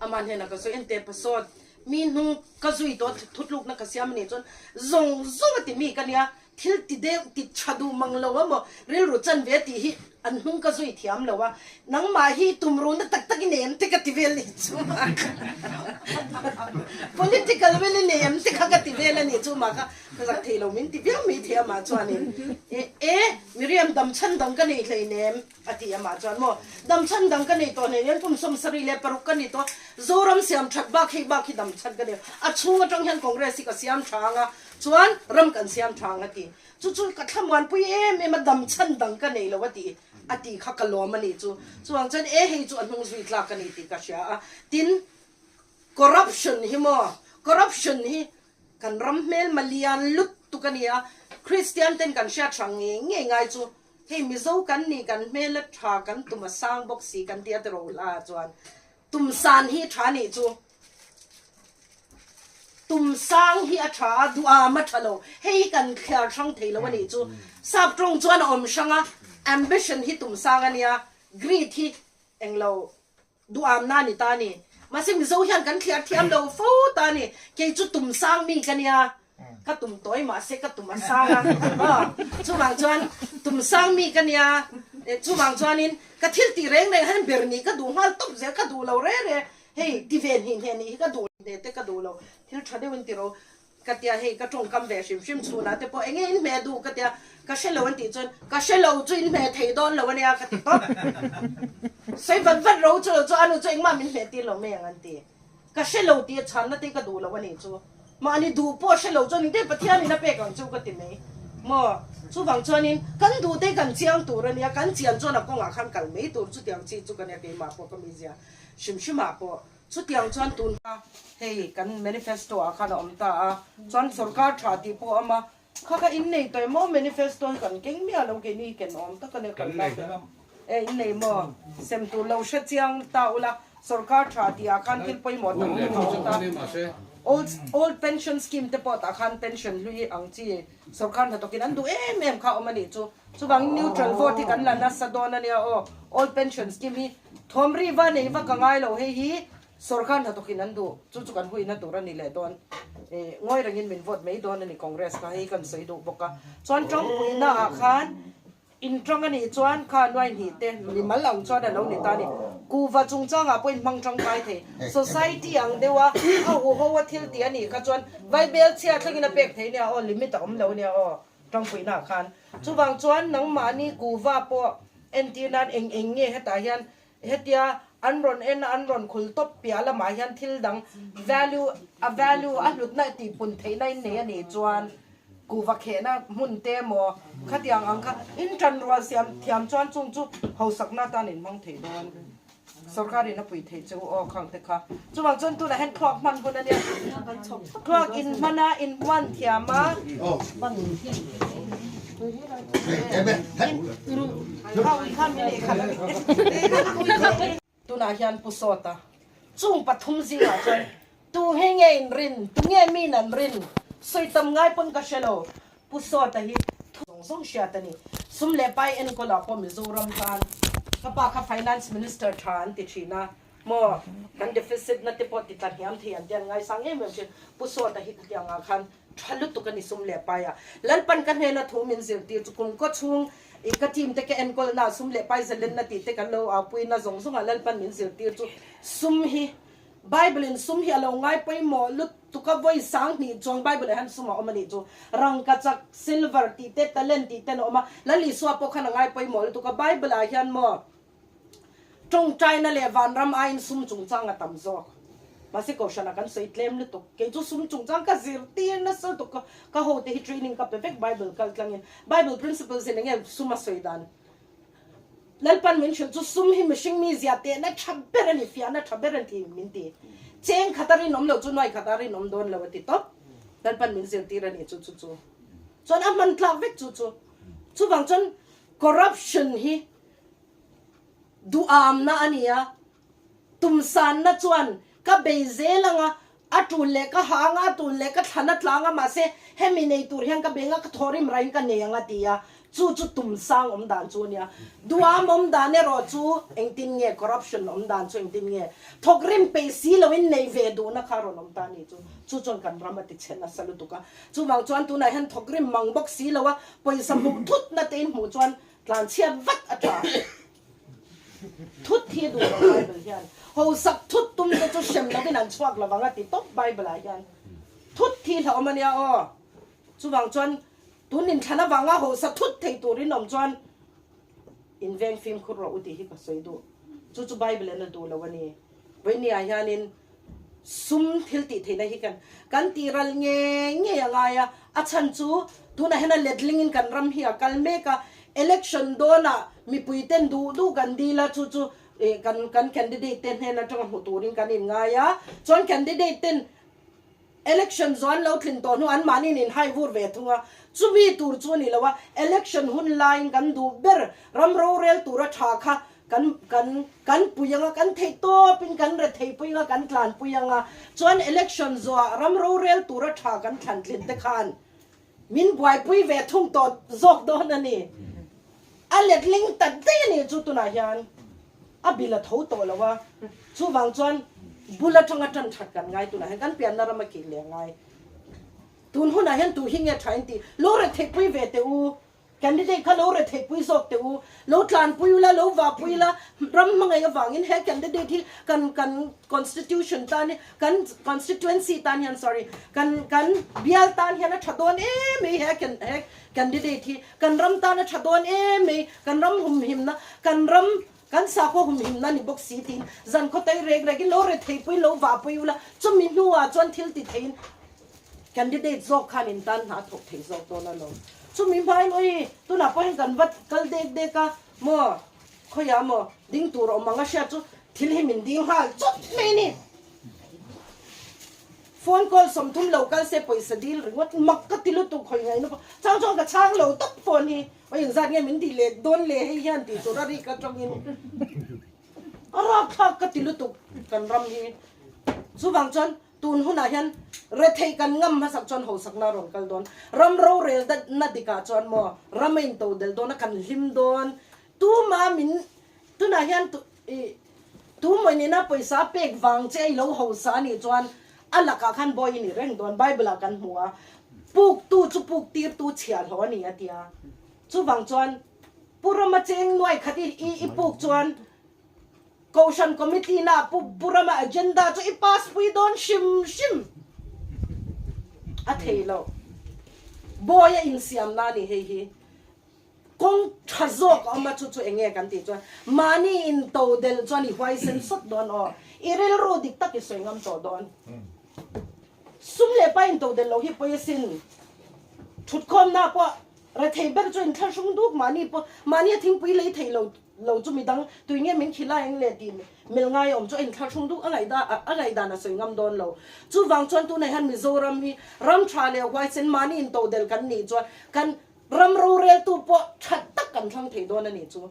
Speaker 5: amah hnenah ka sawi ente pasawt mi hnung ka zui tawh thutlukna ka siam anih chuan zawng zawng a ti mi ka nia thil ti deuh ti tha duh mang lo a maw rilru chan ve tih hi an hnung ka zui thiam lo a nangmah hi tumruhna tak tak i nei em te ka ti vel anih chu political will i nei em te kha ka ti vel anih chu mah kha Ka zak thei lo min ti viau mai thei amah chuanin e e Miriam damchhan dang ka nei hleinem a ti amah chuan maw damchhan dang ka nei tawh hleinem kum 76 ka ni tawh Zoram siam that bak hei bak hi damchhan ka nei a chhung atang hian Congress hi ka siam tha anga chuan ram kan siam tha ang a ti chu chu ka thlamuanpui em em a damchhan dang ka nei lo a ti a ti kha ka lawm a nih chu chuvang chuan e hei chu a hnung zui tlak a ni tih ka hria a tin corruption hi maw corruption hi Kan ram hmelma lian lutuk a nia, Kristian ten kan hriat hrang ngei ngei ngai chu hei Mizo kan ni kan hmel a tha kan tum a sang bawk si kan tia tiraw hla ah chuan tum san hi tha nih chu tum sang hi a tha a duham a tha lo hei hi kan thliar hrang thei lo a nih chu sap tawng chuan a awm hrang a ambition hi tum sang a nia greed hi englo Duhamna a ni ta a ni. Mahse Mizo hian kan thliar thiam lo fo ta a ni. Kei chu tum sang mi ka nia. Ka tum tawi mahse ka tum a sang a. Aw, chuvang chuan tum sang mi ka nia. Chuvang chuanin ka thil tih reng reng hian ber nih ka duh nghal tawp zel, ka duh lo re re. Hei ti ve hnih hnih nih hi ka duh hne te ka duh lo. Thil tha deuhin ti ro. Ka tia hei ka tawngkam ve hrim hrim chhunah te pawh enge in hmeh duh ka tia ka hre lo an tih chuan ka hre lo chu in hmeh thei dawn lo ania ka ti tawp. Sawi vat vat ro chu lo chu anu chu engmah min hmeh tir lo mai ang an ti. Ka hre lo tih a chhanna te ka duh lo anih chu. Mahni duh pawh hre lo chuan engtin Pathian in a pek ang chu ka ti mai maw. Chuvang chuanin kan duh te kan chiang tur ania kan chian chuan a kawngah khan kal mai tur chutiang chi chu ka nia keimah pawh ka mizia hrim hrimah pawh. Chutiang chuan tun kha hei kan manifesto ah khan a awm ta a, chuan sorkar tha tih pawh a awm a, kha kha innei tawh em maw manifesto hi kan keng miah lo keini hi ken awm tak a nia kan la e innei maw sem tur lo hre chiang ta ula sorkar tha tih ah khan thil pawimawh tam tak a awm ta old old pension scheme te pawh tah khan pension hlui ang chi sorkar hnathawkin an duh em em kha a awm a nih chu. Chuvangin neutral vote hi kan la nasa dawn a nia aw. Old pension scheme hi thawmri va nei vak a ngai lo, hei hi sorkar hnathawkin an duh, chu chu kan huina tur a ni leh dawn. Ngawi rengin min vote mai dawn a ni Congress kha, hei kan sawi duh bawk a. Chuan tawngpuina ah khan intawng a nih chuan kha nuai hnih te mimal ang chuan a lo ni ta a ni. Kuhva chungchangah pawh inhmang tangkai thei. Society ang deuh a, a huho a thil tih a nih kha chuan vaibel chhia thlengin a pek thei nia aw, limit a awm lo nia aw. Tawngpuihna ah khan. Chuvang chuan nangmahni kuhva pawh entir nan eng eng nge hetah hian hetia an rawn en a an rawn khul tawp piah lamah hian thil dang value a value a hlutna tih pun theihna in nei a nih chuan kuhva khehna hmun te emaw khatiang ang kha in tanrual siam thiam chuan chung chu hausakna atan in hmang thei dawn. Sorkar in a pui thei che u aw khang te kha. Chuvang chuan tunah hian thluak hman hun a nia. Thluak in hman a, in hman thiam a. Tunah hian Pu Sawta chung pathum zingah chuan tu hi nge in rin, tu nge min an rin sawi tam ngai pawn ka hre lo. Pu Sawta hi thu zawng zawng hriat a ni. Sum leh pai enkawlah pawh Mizoram tan ka pa kha Finance Minister tha an ti thin a, maw kan deficit na te pawh ti tla hniam thei an ti an ngaisang em em thin. Pu Sawta hi khatiang ah khan tha lutuk a ni sum leh pai ah. Lalpan ka hnena thu min zirtir chu kum kaw chhung i ka team te ka enkawl na sum leh pai zalenna tih te kan lo aupui na zawng zawng ah Lalpan min zirtir chu sum hi Bible in sum hi a lo ngai pawimawh lutuk a, vawi 2000 chuang Bible ah hian sum a awm a nih chu. Rangkachak, silver tih te, talent tih ten a awm a, Lal Isua pawh khan a ngai pawimawh lutuk a, Bible ah hian maw tawngtaina leh vanram aiin sum chungchang a tam zawk. Mahse Kohhran ah kan sawi tlem lutuk, kei chu sum chungchang ka zirtir nasa lutuk ka, ka hote hi training ka pe vek Bible kal tlangin. Bible principles in enge sum a sawi dan? Lalpan min hrilh chu sum hi mihring mi zia tehna tha ber a ni, fiahna tha ber a ni min ti. Cheng khata rinawm lo chu nuai khata rinawm dawn lo a ti tawp. Lalpan min zirtir a ni chu chu chu. Chuan a hman tlak vek chu chu. Chuvang chuan corruption hi duhamna a ni a, tumsanna chuan ka bei zel anga a tul leh ka ha anga, a tul leh ka thlan a tlang a, mahse hemi nei tur hian ka beng a, ka thawhrim raiin ka nei ang a ti a, chu chu tum sang awm dan chu a nia. Duham awm dan erawh chu engtin nge, corruption awm dan chu engtin nge, thawkrim peih si loin nei ve duhna kha rawn awm ta a ni chu, chu chuan kan ram a ti chhe nasa lutuk a. Chuvang chuan tunah hian thawkrim mang bawk si lo a, pawisa hmuh thutna te in hmuh chuan tlanchhiat vat a tha. Thut hi duh lo Bible hian hosak thut tum te chu hrem lovin an chhuak lovang a ti tawp Bible ah hian thut thi hlauhawm a nia aw. Chuvang chuan tun inthlan avanga hosa thut thei turin awm chuan inveng fimkhur rawh u tih hi ka sawi duh. Chu chu Bible in a duh lo a ni. Vawinia hianin sum thil tih theihna hi kan kan tih ral nge nge a ngai a, a chhan chu tunah hian a letling in kan ram hi a kal mek a, election dawnah mipui ten duh duh kan dil a, chu chu ih kan kan candidate te hnen atanga hmu turin kan inngai a, chuan candidate ten election zawh an lo tlin tawh hnu anmahni in inhai vur ve thung a, chumi tur chu a ni lo a, election hun laiin kan duh ber ram rorel tura tha kha Kan kan kan pui anga, kan theih tawpin kan re thei pui anga, kan tlan pui anga, chuan election zawhah ram rorel tura tha kan thlan tlin te khan min buaipui ve thung tawh zawk dawn a ni. A letling ta daih a ni chu tunah hian a bil a tho tawh lo a, chuvang chuan bul atanga tan that kan ngai tunah hian kan pianna rama kih leh a ngai. Tun hunah hian tu hi nge tha in tih? Lo re theih pui ve teh u. Candidate kha lo rethei pui zawk teh u, lo tlan pui ula, lo vah pui ila, ram hmangaih avangin he candidate hi kan kan constitution tan hi kan constituency tan hian sorry kan kan bial tan hian a tha dawn em mai he he candidate hi kan ram tan a tha dawn em mai, kan ram humhimna kan ram kan sakhaw humhimna ni bawk si tiin zan khaw tai rek rekin lo rethei pui lo vah pui ula, chumi hnuah chuan thil ti theiin Candidate zawk khan in tan hna a thawk thei zawk dawn alawm. Chumi hmain awi tunah pawh hian kan va kal dek dek a maw khawiah maw ding tur awm ang a hriat chu thil hi min ding nghal chawt mai a ni. Phone call 30 lo kal se pawisa dil ringawt mak ka ti lutuk hawi ngaihna pawh chang chuan ka chhang lo tawp phone hi awi engzat nge min dih leh dawn le hei hian tih tur a rik atangin a rapthlak ka ti lutuk kan ram hi. Chuvang chuan Tun hunah hian retheih kan ngam hmasak chuan hausakna a rawn kal dawn. Ram rorel na dikah chuan maw ram a into del dawn a, kan hlim dawn. Tuma min tunah hian i tu mawinina pawisa pek vang che a i lo hausa a nih chuan a lakah khan bawi i ni reng dawn. Bible ah kan hmu a, puktu chu puk tirtu chhiahhlawh a ni a tia. Chuvang chuan Pu Rama cheng nuai khat i i puk chuan Kohhran Committee na Pu Pu Rama agenda chu i pass pui dawn hrim hrim a thei lo. Bawi a insiam na a ni hei hi. Kawng tha zawk a awm a chu chu eng nge kan tih chuan mahni in to del chuan i huaisen sawt dawn aw. I rilru dik tak i sawi ngam tawh dawn. Sum leh pa in to del lo hi pawi asin. Thutkhawmna pawh rethei ber chu inthlahrung duk mahni pawh mahni a thingpui lei thei lo lo chu midang tui nge min khilai ang le tih mil ngai awm chu a inthlahrung duk a ngaihdan a ngaihdan a sawi ngam dawn lo. Chuvang chuan tunah hian Mizoram hi ram tha leh huaisen mahni intodel kan nih chuan kan ram roreltu pawh tha tak kan thlang thei dawn a nih chu.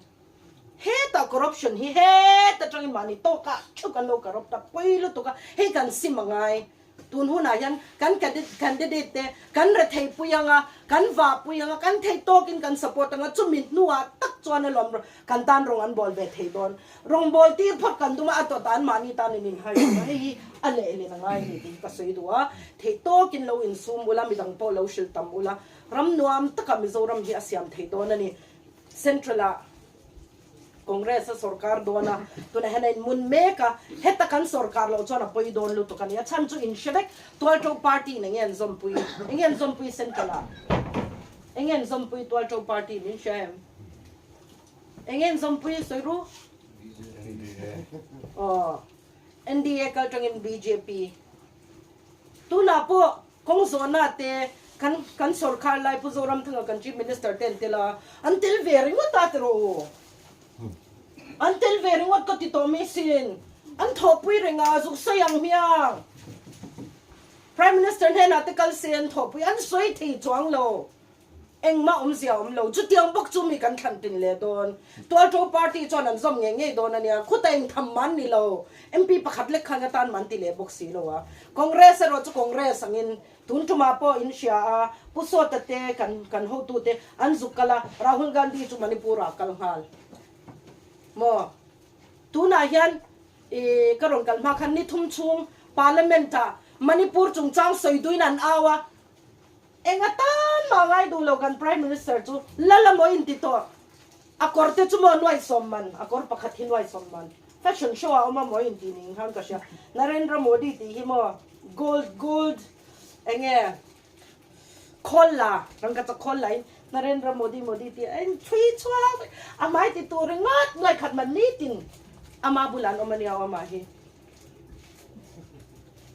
Speaker 5: Hetah corruption hi heta tangin mahni tawkah theuh kan lo corrupt a pawi lutuk a, hei kan sim a ngai. Tun hunah hian kan candidate te kan rethei pui ang a, kan vah pui ang a, kan thei tawkin kan support ang a, chumi hnuah tak chuan alawm kan tan rawng an bawl ve thei dawn. Rawng bawl tir phawt kan tum a, a tawt an mahni tan in inhai ang a, hei hi a leh len a ngai a ni tih hi ka sawi duh a. Thei tawkin lo insum ula, midang pawh lo hrilh tam ula, ram nuam takah Mizoram hi a siam thei dawn a ni. Central-ah. Congress a sorkar dawn a, tunah hian a inmun mek a, heta kan sorkar loh chuan a pawi dawn lutuk a ni. A chhan chu in hre vek, Tualṭo party in enge an zawmpui? Enge an zawmpui Central ah? Enge an zawmpui Tualṭo party min hria em? Enge an zawmpui sawi ru? Aw, NDA kal tangin bjp. Tunah pawh Kawng zawhna te kan kan sorkar lai Pu Zoramthanga kan Chief Minister te an tel a, an tel ve ringawt a tiraw u. An tel ve ringawt ka ti tawh mai sin. An thawhpui reng a, zuk sawi ang hmiang. Prime Minister hnenah te kal se an thawhpui, an sawi thei chuang lo. Engmah awmzia a awm lo. Chutiang bawk chu mi kan thlan tin leh dawn. Tualṭo party chuan an zawm ngei ngei dawn a nia. Khuta engtham man ni lo. MP pakhat lek khan atan man ti leh bawk si lo a. Congress erawh chu Congress angin tun tumah pawh in hria a, Pu Sawta te kan kan hotute an zuk kal a, Rahul Gandhi chu Manipur ah a kal nghal maw? Tunah hian i ka rawn kal hma khan ni thum chhung Parliament ah Manipur chungchang sawi duin an au a, Enga tan mah ngai duh lo kan Prime Minister chu lal a maw inti tawh. A kawr te chu maw nuaisawm man, a kawr pakhat hi nuaisawm man. Fashion show ah awm a maw inti ning khan ka hria. Narendra Modi tih hi maw gold gold enge khawl la, rangkachak khawl la in Narendra Modi Modi tih a in chhui chhuak a hmai ti tur ringawt nuaikhat man nitin ama bulah an awm ania aw amah hi.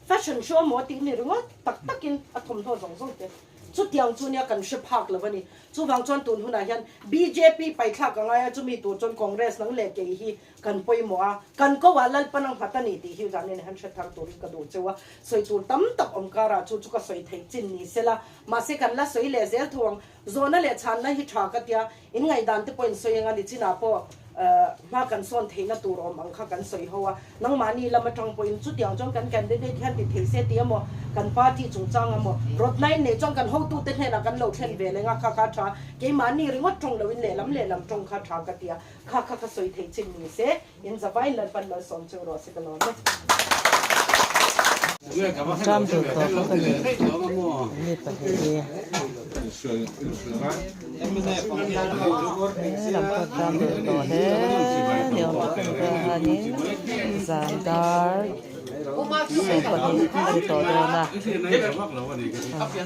Speaker 5: Fashion show maw tih ni ringawt tak takin a thawmhnaw zawng zawng te chutiang chu nia kan hre phak lo a ni. Chuvang chuan tun hunah hian bjp paithlak a ngai a, chumi tur chuan Congress nang leh kei hi kan pawimawh a, kan ko ah Lalpan a nghat a ni tih hi zanin hian hre thar turin ka duh cheu a. Sawi tur tam tak awm karah chu chu ka sawi theih chin ni sela, mahse kan la sawi leh zel tho ang. Zawhna leh chhanna hi tha ka tia, in ngaihdan te pawh in sawi anga ni chinah pawh hma kan sawn theihna tur awm ang kha kan sawi ho a, nangmahni lam atang pawhin chutiang chuan kan candidate hian ti thei se ti emaw, kan party chungchang emaw, rawtna in neih chuan kan hotute hnenah kan lo thlen ve leng a, kha kha tha, keimahni ringawt tawng loin lehlam lehlam tawng kha tha ka tia, kha kha ka sawi thei chin ni se, in zavaiin Lalpan malsawm cheu rawh se ka lawm e.
Speaker 8: Ṭam tur tawh kha ka ni, mi pahnih hi. Helam pawh tan deuh tawh hle ni awm tak a ni ber hianin zan dar 20 a ni tawh dawn a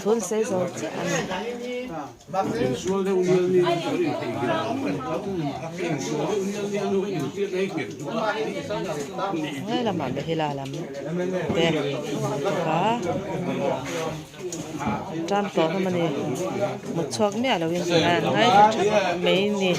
Speaker 8: thun sei zo chiah a ni. He lamah Mahila lam te bawk a tan tawh hlawm a ni mut chhuak miah loin tunah an ngaithla thap mai a ni.